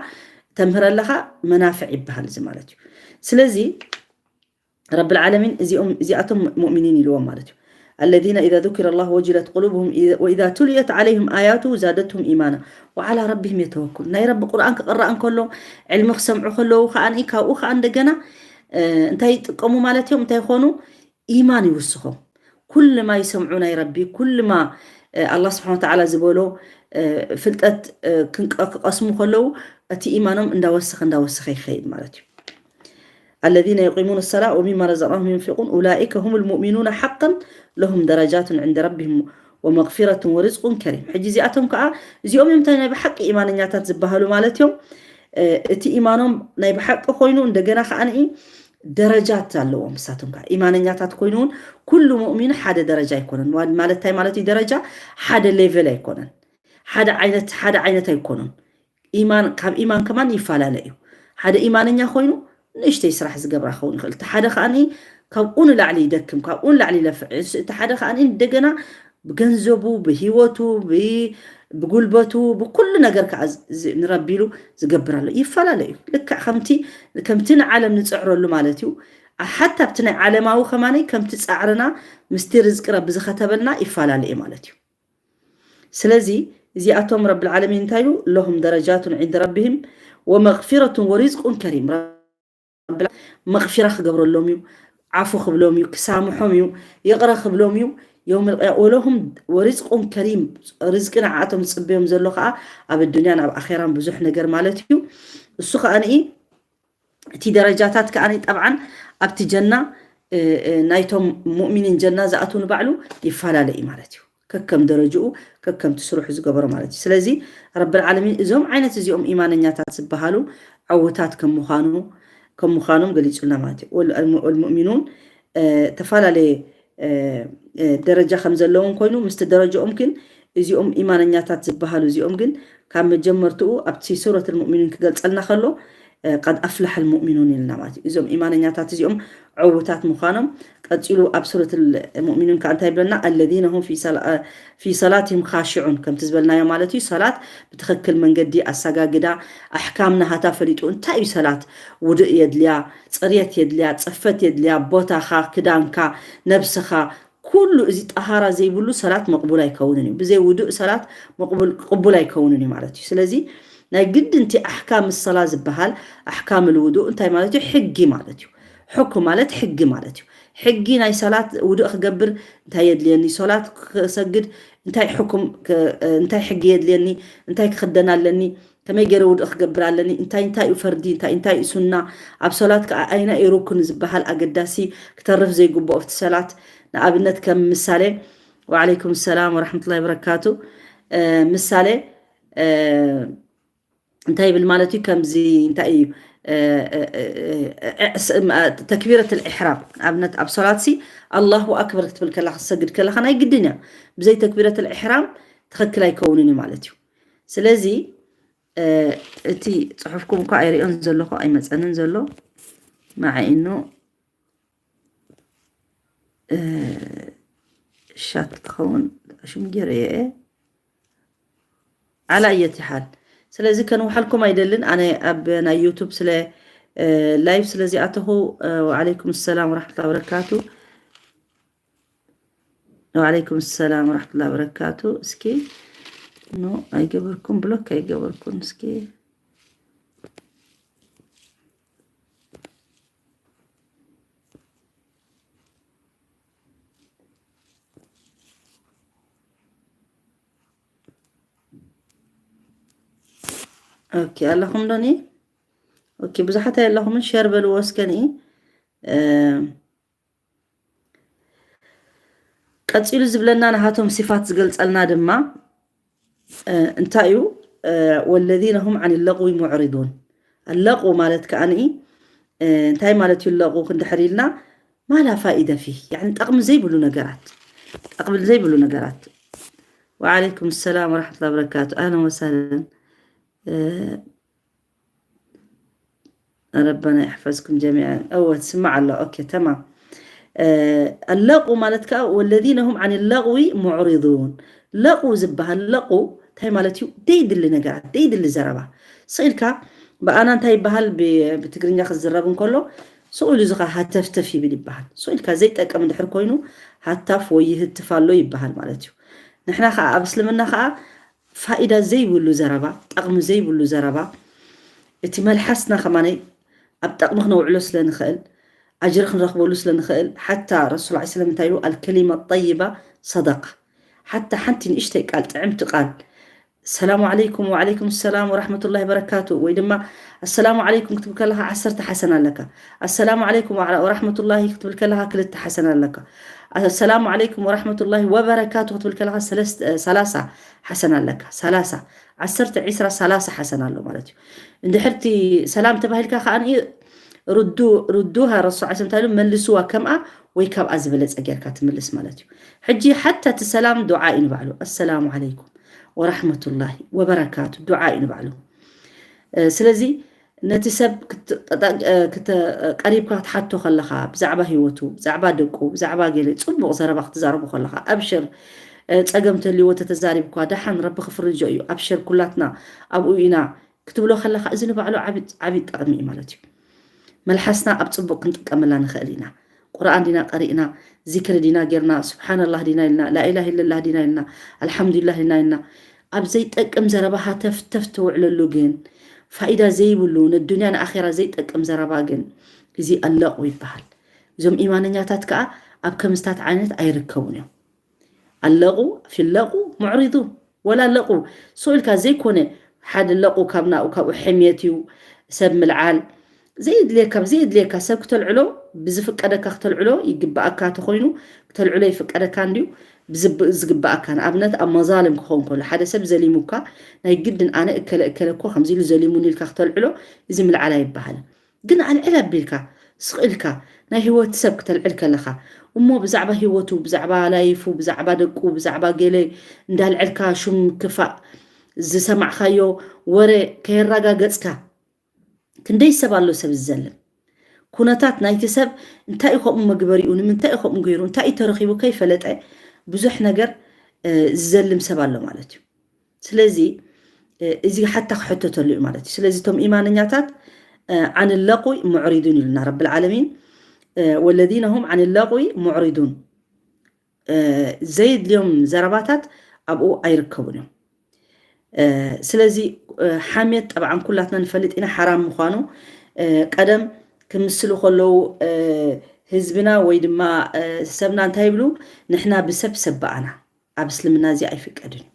ተምህረ ኣለካ መናፍዕ ይበሃል እዚ ማለት እዩ ስለዚ ረብል ዓለሚን እዚኦም እዚኣቶም ሙእሚኒን ኢልዎም ማለት እዩ الذين إذا ذكر الله وجلت قلوبهم وإذا تليت عليهم آياته زادتهم إيمانا وعلى ربهم يتوكلون ናይ ረቢ ቁርኣን ክቕራእ እንከሎ ዕልሚ ክሰምዑ ከለዉ ከዓኒ ካብኡ ከዓ እንደገና እንታይ ይጥቀሙ ማለት እዮም እንታይ ይኾኑ ኢማን ይውስኾም ኩልማ ይሰምዑ ናይ ረቢ ኩልማ ኣላህ ስብሓን ወተዓላ ዝበሎ ፍልጠት ክቐስሙ ከለዉ እቲ ኢማኖም እንዳወሰኸ እንዳወሰኸ ይኸይድ ማለት እዩ። الذين يقيمون الصلاة ومما رزقناهم ينفقون أولئك هم المؤمنون حقا لهم درجات عند ربهم ومغفرة ورزق كريم። ሕጂ እዚኣቶም ከዓ እዚኦም እዮም እንታይ ናይ ብሓቂ ኢማነኛታት ዝበሃሉ ማለት እዮም። እቲ ኢማኖም ናይ ብሓቂ ኮይኑ እንደገና ከዓ ደረጃት ኣለዎም። ንሳቶም ከዓ ኢማነኛታት ኮይኑ እውን ኩሉ ሙእሚን ሓደ ደረጃ ኣይኮነን። ማለት እንታይ ማለት እዩ? ደረጃ ሓደ ሌቨል ኣይኮነን። ሓደ ዓይነት ሓደ ዓይነት ኣይኮኑን። ኢማን ካብ ኢማን ከማን ይፈላለ እዩ። ሓደ ኢማነኛ ኮይኑ ንእሽተይ ስራሕ ዝገብራ ክኸውን ይኽእል። እቲ ሓደ ከዓኒ ካብኡ ንላዕሊ ይደክም፣ ካብኡ ንላዕሊ ይለፍዕ። እሱ እቲ ሓደ ከዓኒ እንደገና ብገንዘቡ፣ ብህይወቱ፣ ብ- ብጉልበቱ፣ ብኩሉ ነገር ከዓ ዝ- ዝ- ንረቢሉ ዝገብር ኣሎ። ይፈላለ እዩ። ልክዕ ከምቲ ከምቲ ንዓለም ንፅዕረሉ ማለት እዩ። ሓታ ኣብቲ ናይ ዓለማዊ ከማነይ ከምቲ ፃዕርና ምስቲ ርዝቂ ረቢ ዝኸተበልና ይፈላለ እዩ ማለት እዩ። ስለዚ እዚኣቶም ረብል ዓለሚን እንታይ ኢሉ? ለሁም ደረጃቱን ዒንደ ረቢሂም ወመግፊረቱን ወሪዝቁን ከሪም። ረብል መግፊራ ክገብረሎም እዩ፣ ዓፉ ክብሎም እዩ፣ ክሳምሖም እዩ፣ ይቕረ ክብሎም እዩ። የውም ልቅያ ወለሁም ወሪዝቁን ከሪም፣ ርዝቂ ንዓኣቶም ዝፅበዮም ዘሎ ከዓ ኣብ ኣዱንያን ኣብ ኣኼራን ብዙሕ ነገር ማለት እዩ። እሱ ከዓ ንኢ እቲ ደረጃታት ከዓ ጠብዓን ኣብቲ ጀና እ፣ እ፣ ናይቶም ሙእሚኒን ጀና ዝኣትዉ ንባዕሉ ይፈላለ እዩ ማለት እዩ። ከከም ደረጅኡ ከከምቲ ስርሑ ዝገበሮ ማለት እዩ። ስለዚ ረብል ዓለሚን እዞም ዓይነት እዚኦም ኢማነኛታት ዝበሃሉ ዕውታት ከም ምዃኑ ከም ምዃኖም ገሊጹልና ማለት እዩ። ወል- ወል- ወልሙእሚኑን እ፣ ተፈላለየ እ፣ እ፣ ደረጃ ከም ዘለዎም ኮይኑ ምስቲ ደረጃኦም ግን እዚኦም ኢማነኛታት ዝበሃሉ እዚኦም ግን ካብ መጀመርትኡ ኣብቲ ሱረት ልሙእሚኑን ክገልጸልና ከሎ ቀድ ኣፍላሐ ልሙእሚኑን ኢልና ማለት እዩ። እዞም ኢማነኛታት እዚኦም ዕውታት ምዃኖም ቀፂሉ ኣብ ሱረት ሙእሚኑን ከዓ እንታይ ይብለና? الذين هم في صل- في صلاتهم خاشعون ከምቲ ዝበልናዮ ማለት እዩ። ሰላት ብትኽክል መንገዲ ኣሰጋግዳ ኣሕካም ናሃታ ፈሊጡ እንታይ እዩ ሰላት? ውድእ የድልያ፣ ፅርየት የድልያ፣ ፅፈት የድልያ፣ ቦታኻ፣ ክዳንካ፣ ነብስኻ ኩሉ እዚ ጠሃራ ዘይብሉ ሰላት መቕቡል ኣይከውንን እዩ። ብዘይ ውዱእ ሰላት መቕቡል ቅቡል ኣይከውንን እዩ ማለት እዩ። ስለዚ ናይ ግድንቲ ኣሕካም ሰላ ዝበሃል ኣሕካም ልውዱእ እንታይ ማለት እዩ? ሕጊ ማለት እዩ። ሕኩ ማለት ሕጊ ማለት እዩ። ሕጊ ናይ ሰላት ውዱእ ክገብር እንታይ የድልየኒ? ሶላት ክሰግድ እንታይ ሕኩም እንታይ ሕጊ የድልየኒ? እንታይ ክኽደን ኣለኒ? ከመይ ገይረ ውዱእ ክገብር ኣለኒ? እንታይ እንታይ እዩ ፈርዲ? እንታይ እንታይ እዩ ሱና? ኣብ ሶላት ከዓ ኣይና እዩ ሩክን ዝበሃል ኣገዳሲ ክተርፍ ዘይግብኦ ኣብቲ ሰላት? ንኣብነት ከም ምሳሌ ወዓለይኩም ሰላም ወራሕመቱላሂ ወበረካቱ ምሳሌ እንታይ ይብል ማለት እዩ? ከምዚ እንታይ እዩ ተክቢረት ልኢሕራም ኣብነት ኣብ ሶላት ሲ ኣላሁ ኣክበር ክትብል ከላ ክትሰግድ ከለካ ናይ ግድን እያ። ብዘይ ተክቢረት ልኢሕራም ትኽክል ኣይከውንን እዩ ማለት እዩ። ስለዚ እቲ ፅሑፍኩም እኳ ኣይሪኦን ዘለኹ ኣይመፀንን ዘሎ ማዓይኑ ሻት ትኸውን ሽም ገይረ እየ። ዓላ እየት ይሓል። ስለዚ ከንውሓልኩም ኣይደልን ኣነ ኣብ ናይ ዩቱብ ስለ ላይቭ ስለዚኣተኹ። ወዓለይኩም ሰላም ወራሕመቱላ ወበረካቱ። ወዓለይኩም ሰላም ወራሕመቱላ በረካቱ። እስኪ ኖ ኣይገበርኩም ብሎክ ኣይገበርኩም እስኪ ኦኬ ኣለኹም ዶኒ? ኦኬ ብዙሓት ኣለኹምን ሸር በልዎ እስከኒ። ቀጺሉ ዝብለና ናሃቶም ሲፋት ዝገልጸልና ድማ እንታይ እዩ? ወለዚነ ሁም ዓን ለቕዊ ሙዕሪዱን። ኣለቕዊ ማለት ከዓኒ እንታይ ማለት እዩ? ለቕዊ ክንድሕር ኢልና ማላ ፋኢደ ፊህ ያኒ ጠቕሚ ዘይብሉ ነገራት ጠቕሚ ዘይብሉ ነገራት። ወዓለይኩም ሰላም ወራሕመቱላ በረካቱ ኣህለን ወሳህለን። ረበና ይሕፈዝኩም ጀሚዐን። እወ ትስማዕ ኣሎ። ኦኬ ተማም። ኣለቁ ማለት ከዓ ወለዚነ ሁም ዓን ለቅዊ ሙዕሪዱን። ለቁ ዝበሃል ለቁ እንታይ ማለት እዩ? ደይድሊ ነገራት ደይድሊ ዘረባ ስኢልካ ብኣና እንታይ ይበሃል? ብትግርኛ ክዝረብ እንከሎ ስቕ ኢሉ ዝኻ ሃተፍተፍ ይብል ይበሃል። ስቕ ኢልካ ዘይጠቅም እንድሕር ኮይኑ ሃታፍ ወይ ይህትፍ ኣሎ ይበሃል ማለት እዩ። ንሕና ከዓ ኣብ እስልምና ከዓ ፋኢዳ ዘይብሉ ዘረባ ጠቕሚ ዘይብሉ ዘረባ እቲ መልሓስና ከማነይ ኣብ ጠቕሚ ክነውዕሎ ስለ ንኽእል ኣጅሪ ክንረኽበሉ ስለ ንኽእል ሓታ ረሱል ዓ ስለም እንታይ ኢሉ ኣልከሊማ ጠይባ ሰደቃ ሓታ ሓንቲ ንእሽተይ ቃል፣ ጥዕምቲ ቃል፣ ሰላሙ ዓለይኩም፣ ወዓለይኩም ሰላም ወራሕመቱላሂ በረካቱ፣ ወይ ድማ ኣሰላሙ ዓለይኩም ክትብል ከለኻ ዓሰርተ ሓሰና ኣለካ። ኣሰላሙ ዓለይኩም ወዓ-፣ ወራሕመቱላሂ ክትብል ከለኻ ክልተ ሓሰና ኣለካ። ኣሰላሙ ዓለይኩም ወራሕመቱላሂ ወበረካቱ ክትብል ከለኻ ሰለስተ፣ ሰላሳ ሓሰና ኣለካ። ሰላሳ፣ ዓሰርተ፣ ዒስራ፣ ሰላሳ ሓሰና ኣሎ ማለት እዩ። እንድሕርቲ ሰላም ተባሂልካ ከኣ ርዱ-፣ ርዱሃ ረሱል ዓለይሂ ሰላም እንታይ ኢሉ? መልስዋ ከምኣ ወይ ካብኣ ዝበለጸ ጌርካ ትምልስ ማለት እዩ። ሕጂ ሓታ እቲ ሰላም ዱዓ እዩ ንባዕሉ። ኣሰላሙ ዓለይኩም ወራሕመቱላሂ ወበረካቱ ዱዓ እዩ ንባዕሉ። እ፣ ስለዚ ነቲ ሰብ ክት-፣ እ፣ ክተ-፣ ቀሪብካ ክትሓቶ ከለኻ ብዛዕባ ህይወቱ፣ ብዛዕባ ደቁ፣ ብዛዕባ ገለ ጽቡቕ ዘረባ ክትዛረቡ ከለኻ፣ ኣብሽር፣ እ፣ ጸገም ተልይዎ ተተዛሪብኳ፣ ደሓን ረቢ ክፍርጆ እዩ፣ ኣብሽር ኩላትና ኣብኡ ኢና ክትብሎ ከለኻ፣ እዚ ንባዕሉ ዓቢ፣ ዓቢ ጠቕሚ እዩ ማለት እዩ። መልሓስና ኣብ ጽቡቕ ክንጥቀመላ ንኽእል ኢና። ቁርኣን ዲና ቀሪእና፣ ዚክሪ ዲና ጌርና፣ ስብሓንላህ ዲና ኢልና፣ ላኢላህ ኢለላህ ዲና ኢልና፣ ኣልሓምዱሊላህ ዲና ኢልና፣ ኣብ ዘይጠቅም ዘረባ ሃተፍተፍ ትውዕለሉ ግን፣ ፋኢዳ ዘይብሉ፣ ንዱንያ ንኣኼራ ዘይጠቅም ዘረባ ግን፣ እዚ ኣለቑ ይበሃል። እዞም ኢማነኛታት ከኣ ኣብ ከምዝታት ዓይነት ኣይርከቡን እዮም። ኣለቑ፣ ፊለቑ፣ ሙዕሪዱን። ወላ ኣለቑ፣ ስቕ ኢልካ ዘይኮነ ሓደ ለቑ ካብ ናኡ ካብኡ ሕምየት እዩ፣ ሰብ ምልዓል። ዘየድልየካ፣ ብዘየድልየካ ሰብ ክተልዕሎ፣ ብዝፍቀደካ ክተልዕሎ ይግባኣካ ተኾይኑ፣ ክተልዕሎ ይፍቀደካ እንድዩ፣ ብዝብ-፣ ዝግባኣካ። ንኣብነት ኣብ መዛልም ክኸውን ከሎ፣ ሓደ ሰብ ዘሊሙካ፣ ናይ ግድን ኣነ እከለ እከለ እኮ ከምዚ ኢሉ ዘሊሙኒ ኢልካ ክተልዕሎ፣ እዚ ምልዓል ኣይበሃልን። ግን ኣልዕል ኣቢልካ፣ ስቕ ኢልካ፣ ናይ ህይወት ሰብ ክተልዕል ከለኻ፣ እሞ ብዛዕባ ህይወቱ፣ ብዛዕባ ላይፉ፣ ብዛዕባ ደቁ፣ ብዛዕባ ገለ እንዳልዐልካ ሹም ክፋእ ዝሰማዕኻዮ ወረ ከየራጋገጽካ፣ ክንደይ ሰብ ኣሎ ሰብ ዝዘልም። ኩነታት ናይቲ ሰብ እንታይ እዩ ከምኡ መግበሪኡ፣ ንምንታይ እዩ ከምኡ ገይሩ፣ እንታይ እዩ ተረኺቡ ከይፈለጠ ብዙሕ ነገር፣ እ፣ ዝዘልም ሰብ ኣሎ ማለት እዩ። ስለዚ፣ እ፣ እዚ ሓታ ክሕተተሉ እዩ ማለት እዩ። ስለዚ እቶም ኢማነኛታት፣ እ፣ ዓን ለቑ ሙዕሪዱን ኢሉና ረብል ዓለሚን፣ እ፣ ወለዚነ ሁም ዓን ለቑ ሙዕሪዱን፣ እ፣ ዘየድልዮም ዘረባታት ኣብኡ ኣይርከቡን እዮም። እ፣ ስለዚ፣ እ፣ ሓሜት ጠብዓን ኩላትና ንፈልጥ ኢና ሓራም ምዃኑ። እ፣ ቀደም ክምስሉ ከለዉ፣ እ፣ ህዝብና ወይ ድማ፣ እ፣ ሰብና እንታይ ይብሉ? ንሕና ብሰብ ሰብ በኣና። ኣብ እስልምና እዚ ኣይፍቀድን እዩ።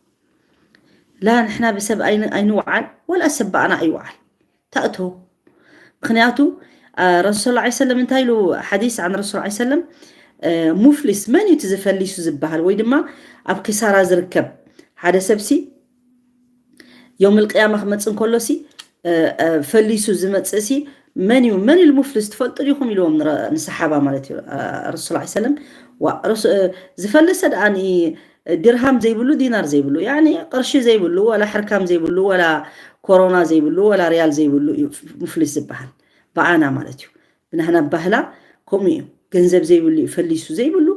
ላ ንሕና ብሰብ ኣይን-፣ ኣይንውዓል፣ ወላ ሰብ በኣና ኣይውዓል። ታእቶ። ምኽንያቱ፣ አ፣ ረሱል ሰለላሁ ዐለይሂ ወሰለም እንታይ ኢሉ? ሓዲስ ዓን ረሱል ሰለላሁ ዐለይሂ ወሰለም፣ እ፣ ሙፍሊስ መን እዩ እቲ ዝፈሊሱ ዝበሃል? ወይ ድማ ኣብ ክሳራ ዝርከብ ሓደ ሰብሲ ዮም ልቅያማ ክመጽእ እንከሎሲ፣ እ፣ እ፣ ፈሊሱ ዝመጽእሲ መን እዩ? መን እዩ ሙፍሊስ ትፈልጡ ዲኹም? ኢልዎም ንረ-፣ ንሰሓባ ማለት እዩ። እ፣ ረሱል ሰለላሁ ዐለይሂ ወሰለም፣ ዋ፣ ረሱ-፣ እ፣ ዝፈልሰ ደኣ ኒ-፣ ድርሃም ዘይብሉ፣ ዲናር ዘይብሉ፣ ያኒ ቅርሺ ዘይብሉ፣ ወላ ሕርካም ዘይብሉ፣ ወላ ኮሮና ዘይብሉ፣ ወላ ሪያል ዘይብሉ እዩ ሙፍሊስ ዝበሃል። ብኣና ማለት እዩ። ብናህና ባህላ ከምኡ እዩ። ገንዘብ ዘይብሉ እዩ፣ ፈሊሱ ዘይብሉ፣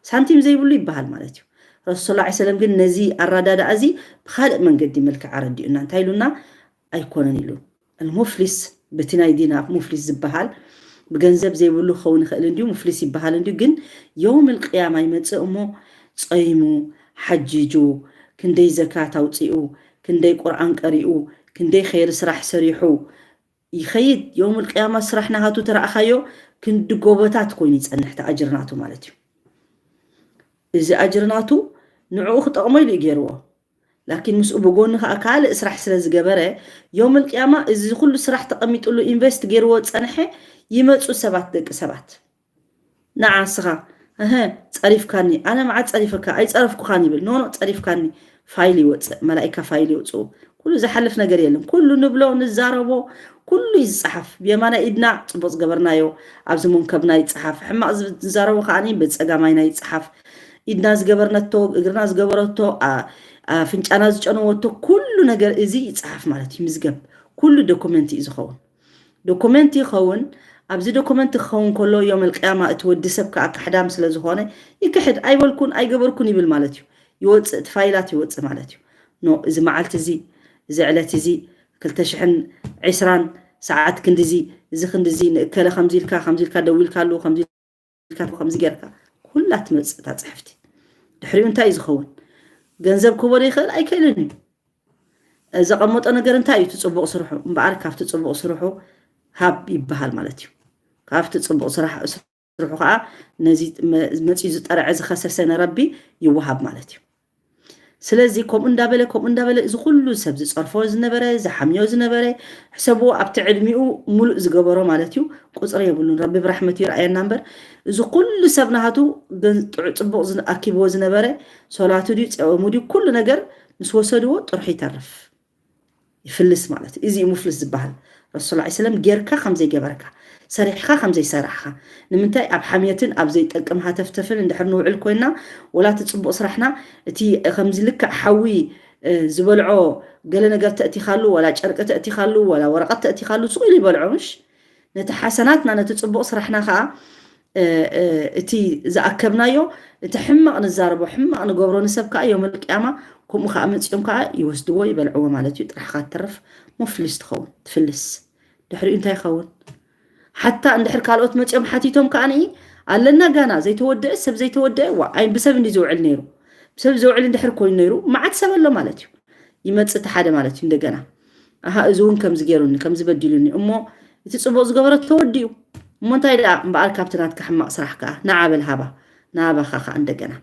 ሳንቲም ዘይብሉ ይበሃል ማለት እዩ። ረሱል ሰለላሁ ዐለይሂ ወሰለም ግን ነዚ ኣረዳድኣ እዚ ብኻልእ መንገዲ መልክዕ ኣረዲኡና። እንታይ ኢሉና? ኣይኮነን ኢሉ። ኣልሙፍሊስ፣ በቲ ናይ ዲና ሙፍሊስ ዝበሃል፣ ብገንዘብ ዘይብሉ ክኸውን ይኽእል እንድዩ፣ ሙፍሊስ ይበሃል እንድዩ። ግን የውም ልቅያማ ይመጽእ እሞ ጸይሙ፣ ሓጂጁ፣ ክንደይ ዘካት ኣውጺኡ፣ ክንደይ ቁርኣን ቀሪኡ፣ ክንደይ ኸይሪ ስራሕ ሰሪሑ ይኸይድ። የውም ልቅያማ ስራሕ ናሃቱ ተረኣኻዮ፣ ክንዲ ጎቦታት ኮይኑ ይጸንሕ፣ እቲ ኣጅሪ ናቱ ማለት እዩ። እዚ ኣጅሪ ናቱ ንዕኡ ክጠቕሞ ኢሉ እዩ ገይርዎ። ላኪን ምስኡ ብጎኒ ከኣ ካልእ ስራሕ ስለ ዝገበረ፣ የውም ልቅያማ እዚ ኩሉ ስራሕ ተቐሚጥሉ ኢንቨስት ገይርዎ ዝጸንሐ ይመጹ ሰባት፣ ደቂ ሰባት። ንዓ እስኻ፣ እህ፣ ጸሪፍካኒ፣ ኣነ መዓት ጸሪፈካ፣ ኣይጸረፍኩኻን ይብል። ኖ፣ ኖ፣ ጸሪፍካኒ። ፋይል ይወጽእ፣ መላኢካ ፋይል ይወጽኡ። ኩሉ ዝሓልፍ ነገር የለን። ኩሉ ንብሎ፣ ንዛረቦ፣ ኩሉ እዩ ዝጸሓፍ። ብየማናይ ኢድና ጽቡቕ ዝገበርናዮ ኣብዚ መንከብና ይጸሓፍ። ሕማቕ ዝ-፣ ዝዛረቦ ከኣ ብጸጋማይና ይጸሓፍ። ኢድና ዝገበርነቶ፣ እግርና ዝገበረቶ፣ ኣ-፣ ኣፍንጫና ዝጨነወቶ፣ ኩሉ ነገር እዚ ይጸሓፍ ማለት እዩ። ይምዝገብ። ኩሉ ዶኩመንት እዩ ዝኸውን። ዶኩመንት ይኸውን። ኣብዚ ዶኩመንት ክኸውን ከሎ፣ ዮም ልቅያማ እቲ ወዲ ሰብ ከኣ ካሕዳም ስለ ዝኾነ፣ ይክሕድ፣ ኣይበልኩን፣ ኣይገበርኩን ይብል ማለት እዩ። ይወጽእ፣ እቲ ፋይላት ይወጽእ ማለት እዩ። ኖ፣ እዚ መዓልቲ እዚ፣ እዚ ዕለት እዚ፣ ክልተ ሽሕን ዕስራን ሰዓት ክንድዚ፣ እዚ ክንድዚ፣ ንእከለ ከምዚ ኢልካ፣ ከምዚ ኢልካ ደዊልካሉ፣ ከምዚ ኢልካ፣ ከምዚ ጌርካ፣ ኩላ ትመጽእ እታ ጽሕፍቲ። ድሕሪኡ እንታይ እዩ ዝኸውን? ገንዘብ ክህቦ ዶ ይኽእል? ኣይክእልን እዩ። ዘቐመጦ ነገር እንታይ እዩ? እቲ ጽቡቕ ስርሑ እምበኣር፣ ካብቲ ጽቡቕ ስርሑ ሃብ ይበሃል ማለት እዩ። ካብቲ ጽቡቕ ስራሕ፣ ስርሑ ኸኣ ነዚ መ-፣ መጺኡ ዝጠርዐ ዝኸሰሰ ንረቢ ይወሃብ ማለት እዩ። ስለዚ ከምኡ እንዳበለ ከምኡ እንዳበለ እዚ ኩሉ ሰብ ዝፀርፎ ዝነበረ ዝሓምዮ ዝነበረ ሕሰብዎ ኣብቲ ዕድሚኡ ሙሉእ ዝገበሮ ማለት እዩ። ቁፅሪ የብሉን። ረቢ ብራሕመቱ ይርኣየና እምበር እዚ ኩሉ ሰብ ናሃቱ ገን- ጥዑ- ፅቡቕ ዝን- ኣኪብዎ ዝነበረ ሶላቱ ድዩ ፀወሙ ድዩ ኩሉ ነገር ምስ ወሰድዎ ጥርሑ ይተርፍ ይፍልስ ማለት እዩ። እዚ እዩ ሙፍልስ ዝበሃል። ረሱል ላ ሰለም ጌርካ ከም ዘይገበርካ ሰሪሕካ ከም ዘይሰራሕካ ንምንታይ ኣብ ሓምየትን ኣብ ዘይጠቅም ሃተፍተፍን እንድሕር ንውዕል ኮይና ወላ እቲ ፅቡቕ ስራሕና እቲ ከምዚ ልክዕ ሓዊ ዝበልዖ ገለ ነገር ተእቲኻሉ ወላ ጨርቂ ተእቲኻሉ ወላ ወረቐት ተእቲኻሉ ስቕ ኢሉ ይበልዖ ምሽ ነቲ ሓሰናትና ነቲ ፅቡቕ ስራሕና ከዓ እቲ ዝኣከብናዮ እቲ ሕማቕ ንዛረቦ ሕማቕ ንገብሮ ንሰብ ከዓ ዮም ልቅያማ ከምኡ ከዓ መፂኦም ከዓ ይወስድዎ ይበልዕዎ ማለት እዩ። ጥራሕካ ትተርፍ ሙፍሊስ ትኸውን ትፍልስ። ድሕሪኡ እንታይ ይኸውን? ሓታ እንድሕር ካልኦት መፂኦም ሓቲቶም ከዓ ኣለና ጋና ዘይተወደአ ሰብ ዘይተወደአ ዋ ኣይ ብሰብ እንዲ ዝውዕል ነይሩ ብሰብ ዝውዕል እንድሕር ኮይኑ ነይሩ መዓት ሰብ ኣሎ ማለት እዩ። ይመፅእ እቲ ሓደ ማለት እዩ እንደገና ኣሃ እዚ እውን ከምዚ ገይሩኒ ከምዚ በዲሉኒ እሞ እቲ ፅቡቕ ዝገበረ ተወዲኡ እሞ እንታይ ደኣ እምበኣር ካብቲ ናትካ ሕማቕ ስራሕ ከዓ ንዓ በል ሃባ ናባኻ ከዓ እንደገና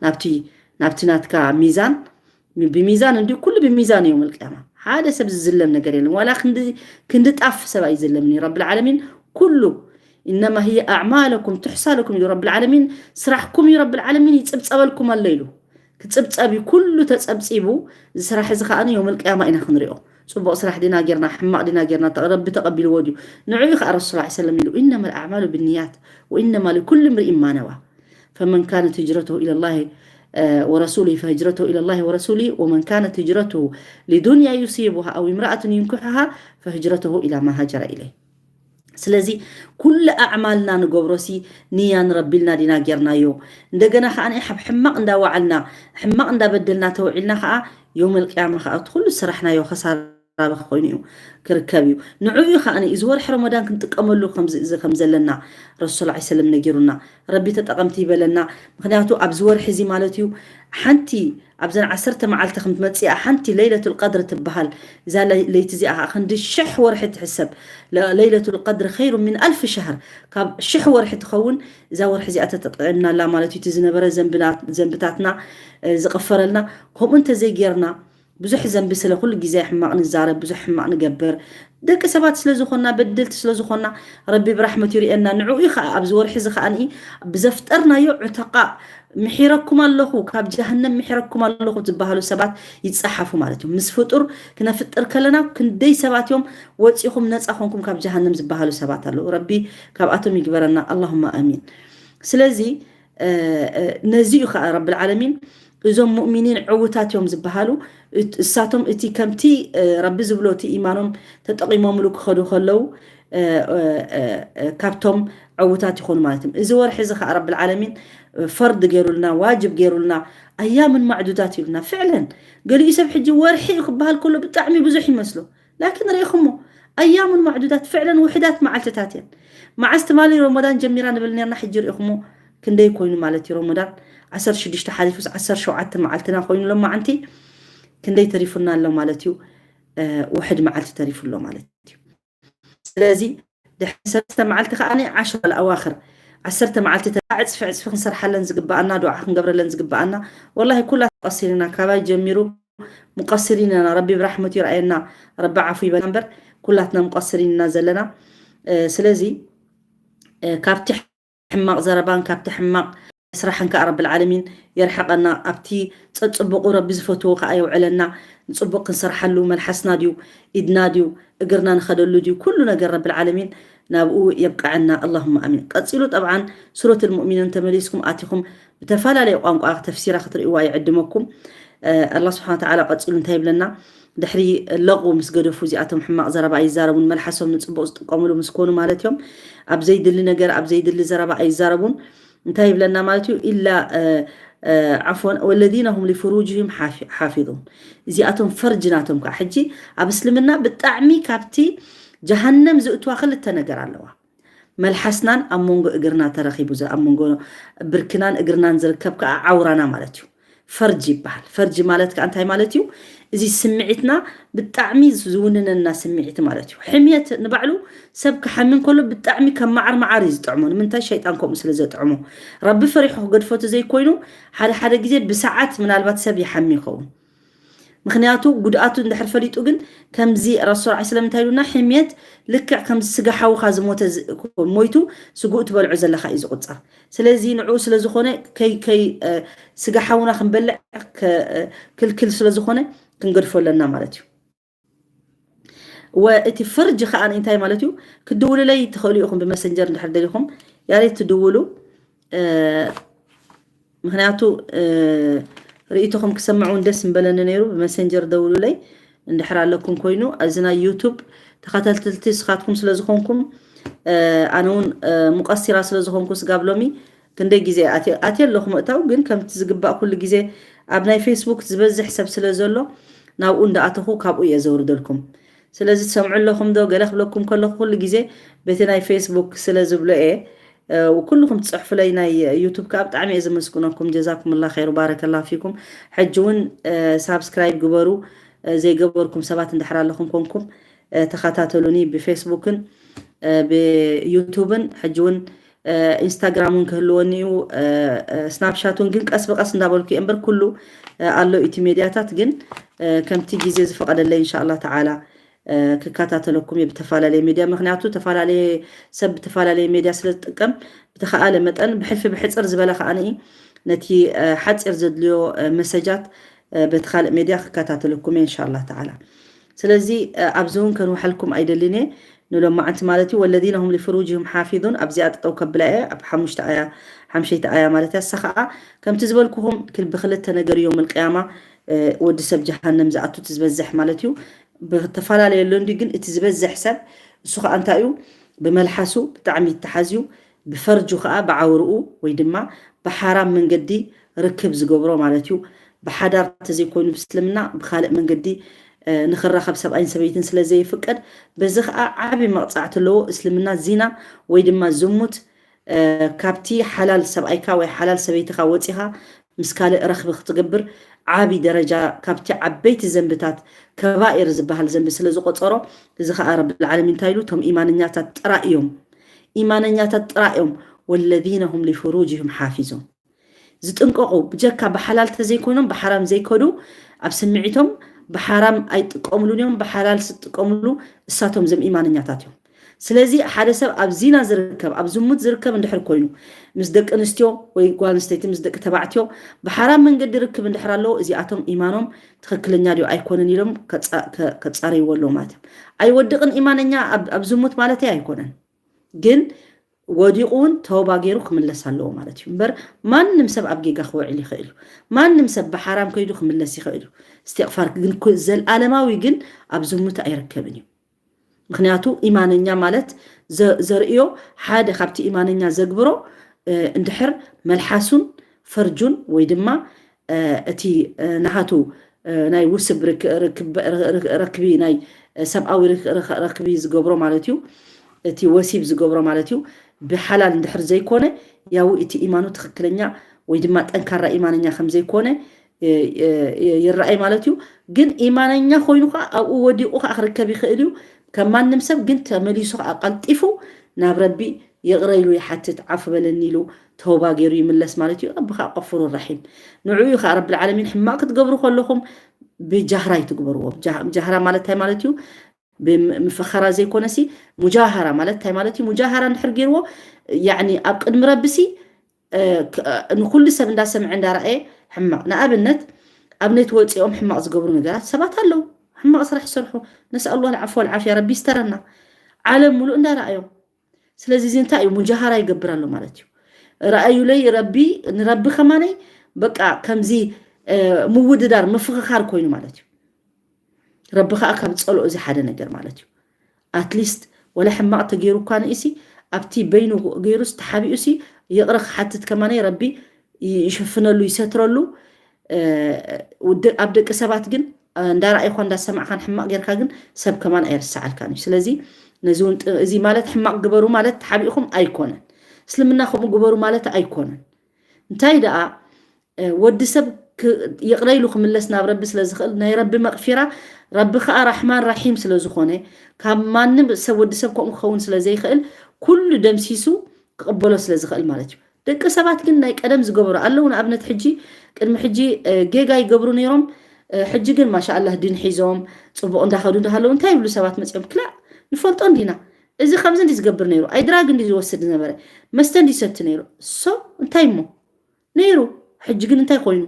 ናብቲ ናብቲ ናትካ ሚዛን ብሚዛን እንዲ ኩሉ ብሚዛን እዮም ልቅያማ ሓደ ሰብ ዝዝለም ነገር የለን ዋላ ክንዲ ጣፍ ሰብ ኣይዝለምን እዩ ረቢ ዓለሚን ኩሉ إنما هي أعمالكم تحصى لكم ኢሉ ረቢ ዓለሚን ስራሕኩም እዩ ረቢ ዓለሚን ይፅብፀበልኩም ኣሎ ኢሉ ክፅብፀብ እዩ ኩሉ ተፀብፂቡ እዚ ስራሕ እዚ ከዓ ዮም ልቅያማ ኢና ክንሪኦ ፅቡቕ ስራሕ ዲና ጌርና ሕማቕ ዲና ጌርና ረቢ ተቐቢልዎ ድዩ ንዑ ከዓ ረሱል ላ ሰለም ኢሉ إنما الأعمال بالنيات وإنما لكل امرئ ما نوى فمن كانت هجرته إلى الله ورسوله فهجرته إلى الله ورسوله ومن كانت هجرته لدنيا يصيبها أو امرأة ينكحها فهجرته إلى ما هاجر إليه ስለዚ ኩሉ ኣዕማልና ንገብሮሲ ንያ ንረቢ ኢልና ዲና ጌርናዮ እንደገና ከዓ ኣብ ሕማቕ እንዳወዓልና ሕማቕ እንዳበደልና ተውዒልና ከዓ ዮም ልቅያማ ከዓ እቲ ኩሉ ዝሰራሕናዮ ከሳራ ኮይኑ እዩ ክርከብ እዩ ንዑ እዩ ከዓ እዚ ወርሒ ረመዳን ክንጥቀመሉ ከም ዘለና ረሱል ላ ሰለም ነጊሩና ረቢ ተጠቐምቲ ይበለና ምክንያቱ ኣብዚ ወርሒ እዚ ማለት እዩ ሓንቲ ኣብዘን ዓሰርተ መዓልቲ ከም ትመፅእ ሓንቲ ለይለቱል ቀድር ትበሃል እዛ ለይቲ እዚኣ ከዓ ክንዲ ሽሕ ወርሒ ትሕሰብ ለይለቱል ቀድር ኸይሩ ሚን ኣልፍ ሸህር ካብ ሽሕ ወርሒ ትኸውን እዛ ወርሒ እዚኣ ተጠቂዕናላ ማለት እዩ እቲ ዝነበረ ዘንብታትና ዝቐፈረልና ከምኡ እንተዘይጌርና ብዙሕ ዘንቢ ስለ ኩሉ ግዜ ሕማቕ ንዛረብ ብዙሕ ሕማቕ ንገብር ደቂ ሰባት ስለ ዝኾና በደልቲ ስለ ዝኾና ረቢ ብራሕመቱ ይርእየና ንዕኡ እዩ ከዓ ኣብዚ ወርሒ እዚ ከዓ ብዘፍጠርናዮ ዑተቃ ምሒረኩም ኣለኹ ካብ ጀሃነም ምሒረኩም ኣለኹ ዝበሃሉ ሰባት ይፀሓፉ ማለት እዩ ምስ ፍጡር ክነፍጥር ከለና ክንደይ ሰባት እዮም ወፂኹም ነፃ ኮንኩም ካብ ጀሃነም ዝበሃሉ ሰባት ኣለዉ ረቢ ካብኣቶም ይግበረና ኣላሁማ ኣሚን ስለዚ ነዚ እዩ ከዓ ረቢ ዓለሚን እዞም ሙእሚኒን ዕውታት እዮም ዝበሃሉ እሳቶም እቲ ከምቲ ረቢ ዝብሎ እቲ ኢማኖም ተጠቂሞምሉ ክኸዱ ከለዉ ካብቶም ዕውታት ይኾኑ ማለት እዮም እዚ ወርሒ እዚ ከዓ ረቢ ዓለሚን ፈርድ ገይሩልና ዋጅብ ገይሩልና ኣያምን ማዕዱዳት ይብልና ፍዕለን ገሊኡ ሰብ ሕጂ ወርሒ እዩ ክበሃል ከሎ ብጣዕሚ ብዙሕ ይመስሎ ላኪን ርኢኹሞ ኣያሙን ማዕዱዳት ፍዕለን ውሕዳት መዓልትታት እየን መዓስ ትማሊ ረመዳን ጀሚራ ንብል ነርና ሕጂ ርኢኹሞ ክንደይ ኮይኑ ማለት እዩ ረመዳን ዓሰርተ ሽዱሽተ ሓሊፉስ ዓሰርተ ሸውዓተ መዓልትና ኮይኑ ሎማዓንቲ ክንደይ ተሪፉና ኣሎ ማለት እዩ ውሕድ መዓልቲ ተሪፉ ኣሎ ማለት እዩ ስለዚ ድሕሪ ሰለስተ መዓልቲ ከዓ ዓሽራ ኣዋኽር ዓሰርተ መዓልቲ ተላ ዕፅፊ ዕፅፊ ክንሰርሓለን ዝግበኣና ዱዓ ክንገብረለን ዝግበኣና ወላሂ ኩላት ቀሲርና ካባይ ጀሚሩ ሙቀስሪን ኢና ረቢ ብራሕመቱ ይርኣየና ረቢ ዓፉ ይበና እምበር ኩላትና ሙቀስሪን ኢና ዘለና ስለዚ ካብቲ ሕማቕ ዘረባን ካብቲ ሕማቕ ስራሕን ከዓ ረቢ ዓለሚን የርሕቀና ኣብቲ ፀፅቡቁ ረቢ ዝፈትዎ ከዓ የውዕለና ንፅቡቅ ክንሰርሓሉ መልሓስና ድዩ ኢድና ድዩ እግርና ንኸደሉ ድዩ ኩሉ ነገር ረቢ ዓለሚን ናብኡ የብቅዐና ኣላሁማ ኣሚን ቀፂሉ ጠብዓን ሱረት ልሙእሚኒን ተመሊስኩም ኣቲኹም ብተፈላለየ ቋንቋ ተፍሲራ ክትርእይዋ ይዕድመኩም ኣላ ስብሓን ተዓላ ቀፂሉ እንታይ ይብለና ድሕሪ ለቑ ምስ ገደፉ እዚኣቶም ሕማቕ ዘረባ ኣይዛረቡን መልሓሶም ንፅቡቕ ዝጥቀምሉ ምስ ኮኑ ማለት እዮም ኣብ ዘይድሊ ነገር ኣብ ዘይድሊ ዘረባ ኣይዛረቡን እንታይ ይብለና ማለት እዩ ኢላ ዓፎን ወለዚነ ሁም ሊፍሩጅህም ሓፊዙን እዚኣቶም ፈርጅ ናቶም ከዓ ሕጂ ኣብ እስልምና ብጣዕሚ ካብቲ ጀሃነም ዝእትዋ ክልተ ነገር ኣለዋ መልሓስናን ኣብ መንጎ እግርና ተረኺቡ ኣብ መንጎ ብርክናን እግርናን ዝርከብ ከዓ ዓውራና ማለት እዩ ፈርጅ ይበሃል ፈርጅ ማለት ከዓ እንታይ ማለት እዩ እዚ ስምዒትና ብጣዕሚ ዝውንነና ስምዒት ማለት እዩ። ሕምየት ንባዕሉ ሰብ ክሓሚ እንከሎ ብጣዕሚ ከም መዓር መዓር እዩ ዝጥዕሞ። ንምንታይ? ሸይጣን ከምኡ ስለ ዘጥዕሞ። ረቢ ፈሪሑ ክገድፎ ተዘይኮይኑ ሓደ ሓደ ግዜ ብሰዓት ምናልባት ሰብ ይሓሚ ይኸውን። ምክንያቱ ጉድኣቱ እንድሕር ፈሊጡ ግን ከምዚ ረሱል ዐለይሂ ሰላም እንታይ ኢሉና? ሕምየት ልክዕ ከም ስጋ ሓውኻ ዝሞተ ዝ- ሞይቱ ስግኡ ትበልዖ ዘለኻ እዩ ዝቁጸር። ስለዚ ንዕኡ ስለ ዝኾነ ከይ ከይ እ፣ ስጋ ሓውና ክንበልዕ ከ- እ፣ ክልክል ስለ ዝኾነ ክንገድፎ ኣለና ማለት እዩ። ወእቲ ፈርጅ ከዓ እንታይ ማለት እዩ? ክድውሉለይ ትኽእሉ ኢኹም ብመሰንጀር እንድሕር ደሊኹም ያሬት ትድውሉ። እ፣ ምክንያቱ እ፣ ርእይቶኹም ክሰምዕ እውን ደስ ምበለኒ ነይሩ። ብመሰንጀር ደውሉለይ እንድሕር ኣለኩም ኮይኑ። እዚ ናይ ዩቱብ ተኸታተልቲ ስኻትኩም ስለ ዝኾንኩም እ፣ ኣነ እውን እ፣ ሙቀሲራ ስለ ዝኾንኩ ስጋብ ሎሚ ክንደይ ግዜ ኣትየ ኣትየ ኣለኹ ምእታው፣ ግን ከምቲ ዝግባእ ኩሉ ግዜ ኣብ ናይ ፌስቡክ ዝበዝሕ ሰብ ስለ ዘሎ ናብኡ እንዳኣተኹ ካብኡ እየ ዘውርደልኩም። ስለዚ ትሰምዑ ኣለኹም ዶ? ገለ ክብለኩም ከለኹ ኩሉ ግዜ በቲ ናይ ፌስቡክ ስለ ዝብሎ እየ። እ፣ ኩልኹም ትጽሕፉለይ ናይ ዩቱብ ከዓ ብጣዕሚ እየ ዘመስግነኩም። ጀዛኩምላ ኸይሩ ባረከላ ፊኩም። ሕጂ እውን እ፣ ሳብስክራይብ ግበሩ። እ፣ ዘይገበርኩም ሰባት እንድሕር ኣለኹም ኮንኩም እ፣ ተኸታተሉኒ ብፌስቡክን እ፣ ብዩቱብን። ሕጂ እውን እ፣ ኢንስታግራም እውን ክህልወኒ እዩ። እ፣ እ፣ ስናፕሻት እውን ግን ቀስ ብቀስ እንዳበልኩ እየ እምበር ኩሉ እ፣ ኣሎ እቲ ሜድያታት ግን እ፣ ከምቲ ግዜ ዝፈቀደለይ እንሻላ ተዓላ እ፣ ክከታተለኩም እየ ብተፈላለየ ሜድያ። ምክንያቱ ተፈላለየ ሰብ ብተፈላለየ ሜድያ ስለ ዝጥቀም ብተኸኣለ መጠን ብሕልፊ ብሕፅር ዝበለ ከዓኒ ነቲ እ፣ ሓፂር ዘድልዮ እ፣ መሰጃት እ፣ በቲ ካልእ ሜድያ ክከታተለኩም እየ እንሻላ ተዓላ። ስለዚ እ፣ ኣብዚ እውን ከንውሓልኩም ኣይደልን እየ ንሎማዓንቲ ማለት እዩ። ወለዚነ ሁም ሊፍሩጅሁም ሓፊዙን ኣብዚኣ ጠጠው ከብላ እየ ኣብ ሓሙሽተ ኣያ ሓምሸይቲ ኣያ ማለት እያ። እሳ ከዓ ከምቲ ዝበልኩኹም ክል- ብክልተ ነገር እዮም ልቅያማ እ፣ ወዲ ሰብ ጀሃነም ዝኣቱ እቲ ዝበዝሕ ማለት እዩ። ብተፈላለየ ኣሎ እንዲ ግን እቲ ዝበዝሕ ሰብ እሱ ከዓ እንታይ እዩ? ብመልሓሱ ብጣዕሚ ይተሓዝ እዩ። ብፈርጁ ከዓ ብዓውርኡ ወይ ድማ ብሓራም መንገዲ ርክብ ዝገብሮ ማለት እዩ። ብሓዳር ተዘይኮይኑ ብስልምና ብካልእ መንገዲ እ፣ ንክራኸብ ሰብኣይን ሰበይትን ስለ ዘይፍቀድ በዚ ከዓ ዓብዪ መቕፃዕቲ ኣለዎ። እስልምና ዚና ወይ ድማ ዝሙት እ፣ ካብቲ ሓላል ሰብኣይካ ወይ ሓላል ሰበይትኻ ወፂኻ ምስ ካልእ ረኽቢ ክትገብር ዓብዪ ደረጃ ካብቲ ዓበይቲ ዘንብታት ከባኢር ዝበሃል ዘንቢ ስለ ዝቆፀሮ እዚ ከዓ ረብል ዓለሚን እንታይ ኢሉ እቶም ኢማነኛታት ጥራይ እዮም ኢማነኛታት ጥራይ እዮም ወለዚነ ሁም ሊፍሩጅሁም ሓፊዙን ዝጥንቀቑ ብጀካ ብሓላል ተዘይኮይኖም ብሓራም ዘይከዱ ኣብ ስምዒቶም ብሓራም ኣይጥቀምሉን እዮም ብሓላል ዝጥቀምሉ እሳቶም ዘም ኢማነኛታት እዮም ስለዚ ሓደ ሰብ ኣብ ዚና ዝርከብ ኣብ ዝሙት ዝርከብ እንድሕር ኮይኑ ምስ ደቂ ኣንስትዮ ወይ ጓል ኣንስተይቲ ምስ ደቂ ተባዕትዮ ብሓራም መንገዲ ርክብ እንድሕር ኣለዎ እዚኣቶም ኢማኖም ትኽክለኛ ድዮ ኣይኮነን ኢሎም ከፃረይዎ ኣለዎ ማለት እዮም ኣይወድቕን ኢማነኛ ኣብ ዝሙት ማለተይ ኣይኮነን ግን ወዲቑ እውን ተውባ ገይሩ ክምለስ ኣለዎ ማለት እዩ እምበር ማንም ሰብ ኣብ ጌጋ ክውዕል ይኽእል እዩ ማንም ሰብ ብሓራም ከይዱ ክምለስ ይኽእል እዩ እስትቕፋር ግን ዘለኣለማዊ ግን ኣብ ዝሙት ኣይርከብን እዩ ምክንያቱ ኢማነኛ ማለት ዘርእዮ ሓደ ካብቲ ኢማነኛ ዘግብሮ እንድሕር መልሓሱን ፈርጁን ወይ ድማ እቲ ናሃቱ ናይ ውስብ ረክቢ ናይ ሰብኣዊ ረክቢ ዝገብሮ ማለት እዩ እቲ ወሲብ ዝገብሮ ማለት እዩ ብሓላል እንድሕር ዘይኮነ ያው እቲ ኢማኑ ትክክለኛ ወይ ድማ ጠንካራ ኢማነኛ ከም ዘይኮነ ይረኣይ ማለት እዩ ግን ኢማነኛ ኮይኑ ከዓ ኣብኡ ወዲቁ ከዓ ክርከብ ይኽእል እዩ ከም ማንም ሰብ ግን ተመሊሱ ከዓ ቀልጢፉ ናብ ረቢ ይቕረ ኢሉ ይሓትት ዓፉ በለኒ ኢሉ ተውባ ገይሩ ይምለስ ማለት እዩ ረቢ ከዓ ቀፉሩ ራሒም ንዕኡ ከዓ ረብል ዓለሚን ሕማቅ ክትገብሩ ከለኹም ብጃህራ ይትግበርዎ ጃህራ ማለት እንታይ ማለት እዩ ብምፈኸራ ዘይኮነሲ ሙጃሃራ ማለት እንታይ ማለት እዩ ሙጃሃራ እንድሕር ገይርዎ ያኒ ኣብ ቅድሚ ረብሲ ንኩሉ ሰብ እንዳሰምዐ እንዳረኣየ ሕማቕ ንኣብነት ኣብ ነት ወፂኦም ሕማቕ ዝገብሩ ነገራት ሰባት ኣለዉ ሕማቕ ስራሕ ዝሰርሑ ነስኣሉ ኣልዓፎ ኣልዓፍያ ረቢ ይስተረና ዓለም ሙሉእ እንዳረኣዮም ስለዚ እዚ እንታይ እዩ ሙጃሃራ ይገብር ኣሎ ማለት እዩ ረኣዩለይ ረቢ ንረቢ ከማነይ በቃ ከምዚ ምውድዳር ምፍኽኻር ኮይኑ ማለት እዩ ረቢ ከዓ ካብ ፀልኦ እዚ ሓደ ነገር ማለት እዩ ኣትሊስት ወላ ሕማቕ ተገይሩ እኳ ንእሲ ኣብቲ በይኑ ገይሩስ ተሓቢኡሲ ይቕረ ክሓትት ከማነይ ረቢ ይሽፍነሉ ይሰትረሉ ኣብ ደቂ ሰባት ግን እንዳረኣይኳ እንዳሰማዕካን ሕማቕ ጌርካ ግን ሰብ ከማን ኣይርስዓልካን እዩ ስለዚ ነዚ እውን እዚ ማለት ሕማቕ ግበሩ ማለት ተሓቢእኹም ኣይኮነን እስልምና ከምኡ ግበሩ ማለት ኣይኮነን እንታይ ደኣ ወዲ ሰብ ይቕረ ኢሉ ክምለስ ናብ ረቢ ስለ ዝኽእል፣ ናይ ረቢ መቕፊራ፣ ረቢ ከዓ ራሕማን ራሒም ስለ ዝኾነ፣ ካብ ማንም ሰብ፣ ወዲ ሰብ ከምኡ ክኸውን ስለ ዘይኽእል፣ ኩሉ ደምሲሱ ክቕበሎ ስለ ዝኽእል ማለት እዩ። ደቂ ሰባት ግን ናይ ቀደም ዝገበሩ ኣለዉ። ንኣብነት ሕጂ፣ ቅድሚ ሕጂ ጌጋ ይገብሩ ነይሮም። ሕጂ ግን ማሻኣላህ ዲን ሒዞም ፅቡቕ እንዳኸዱ እንዳሃለዉ እንታይ ይብሉ ሰባት መፅኦም? ክላእ፣ ንፈልጦ እንዲና። እዚ ከምዚ እንዲ ዝገብር ነይሩ፣ ኣይ ድራግ እንዲ ዝወስድ ዝነበረ፣ መስተ እንዲ ዝሰቲ ነይሩ። ሶ እንታይ እሞ ነይሩ? ሕጂ ግን እንታይ ኮይኑ?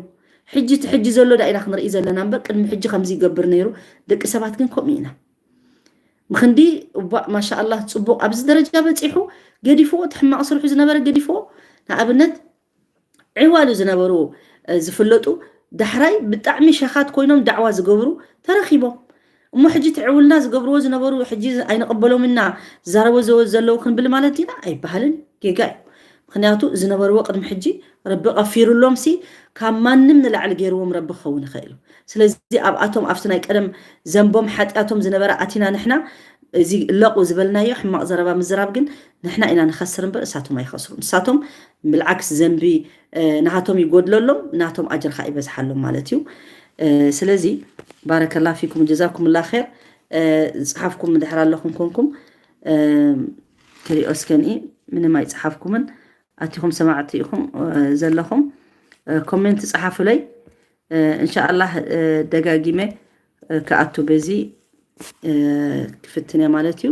ሕጂ እቲ ሕጂ ዘሎ ዳ ኢና ክንርኢ ዘለና እምበር፣ ቅድሚ ሕጂ ከምዚ ይገብር ነይሩ። ደቂ ሰባት ግን ከምኡ ኢና። ምኽንዲ እባ ማሻኣላህ ፅቡቕ ኣብዚ ደረጃ በፂሑ፣ ገዲፍዎ፣ እቲ ሕማቕ ስርሑ ዝነበረ ገዲፍዎ። ንኣብነት ዕዋሉ ዝነበሩ ዝፍለጡ ዳሕራይ ብጣዕሚ ሸኻት ኮይኖም ዳዕዋ ዝገብሩ ተረኺቦም። እሞ ሕጂ እቲ ዕውልና ዝገብርዎ ዝነበሩ ሕጂ ኣይንቕበሎም ኢና ዝዛረቦ ዘለዉ ክንብል ማለት ዲና? ኣይበሃልን፣ ጌጋ እዩ። ምኽንያቱ ዝነበርዎ ቅድሚ ሕጂ ረቢ ቀፊሩሎም ሲ ካብ ማንም ንላዕሊ ገይርዎም ረቢ ክኸውን ይኽእል እዩ። ስለዚ ኣብኣቶም ኣብቲ ናይ ቀደም ዘንቦም ሓጢኣቶም ዝነበረ ኣቲና ንሕና እዚ እለቑ ዝበልናዮ ሕማቕ ዘረባ ምዝራብ ግን ንሕና ኢና ንኸስር እምበር እሳቶም ኣይኸስሩ። ንሳቶም ብልዓክስ ዘንቢ ናሃቶም ይጎድለሎም፣ ናቶም ኣጅር ኸዓ ይበዝሓሎም ማለት እዩ። ስለዚ ባረከላ ፊኩም ጀዛኩምላ ር። ዝፅሓፍኩም ድሕር ኣለኹም ኮንኩም ክሪኦ እስከኒ ምንም ኣይፅሓፍኩምን። ኣቲኹም ሰማዕቲ ኢኹም ዘለኹም ኮሜንት ፀሓፉለይ። እንሻኣላህ ደጋጊመ ክኣቱ በዚ ክፍትን እየ ማለት እዩ።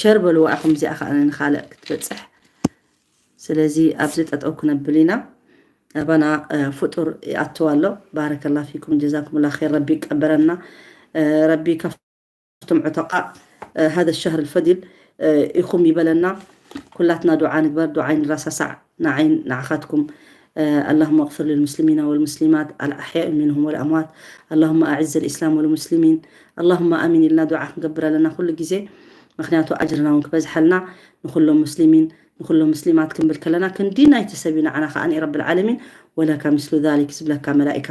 ሸር በልዋ ኢኹም እዚኣ ከዓ ንኻልእ ክትበፅሕ። ስለዚ ኣብዚ ጠጠው ክነብል ኢና። ኣባና ፍጡር ይኣትው ኣሎ። ባረከላ ፊኩም ጀዛኩምላ ር። ረቢ ይቀበረና። ረቢ ካብቶም ዕተቃ ሃደ ሸህር ልፈዲል ኢኹም ይበለና። ኩላትና ዱዓ ንግበር፣ ዱዓ ይንራሳሳዕ። ንዓይን ንዓኻትኩም اللهم اغفر للمسلمين والمسلمات الأحياء منهم والأموات. اللهم أعز الإسلام والمسلمين. اللهم آمين ኢልና ዱዓ ክንገብር ኣለና ኩሉ ግዜ። ምክንያቱ ኣጅርና እውን ክበዝሐልና ንኩሎም ሙስሊሚን ንኩሎም ሙስሊማት ክንብል ከለና ክንዲ ናይቲ ሰብ እዩ ንዓና ከዓ ረብል ዓለሚን ወለካ ምስሉ ዛሊክ ዝብለካ መላኢካ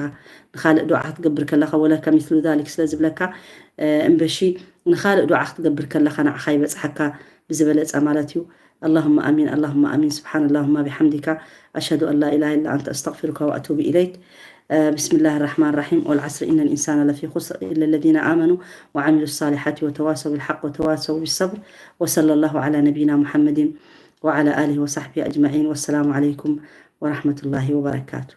ንካልእ ዱዓ ክትገብር ከለካ ወለካ ምስሉ ዛሊክ ስለ ዝብለካ እምበሺ ንካልእ ዱዓ ክትገብር ከለካ ንዓካ ይበፅሐካ ብዝበለፀ ማለት እዩ። اللهم آمين اللهم آمين سبحان اللهم بحمدك أشهد أن لا إله إلا أنت أستغفرك وأتوب إليك. بسم الله الرحمن الرحيم. والعصر إن الإنسان لفي خسر إلا الذين آمنوا وعملوا الصالحات وتواصوا بالحق وتواصوا بالصبر. وصلى الله على نبينا محمد وعلى آله وصحبه أجمعين. والسلام عليكم ورحمة الله وبركاته.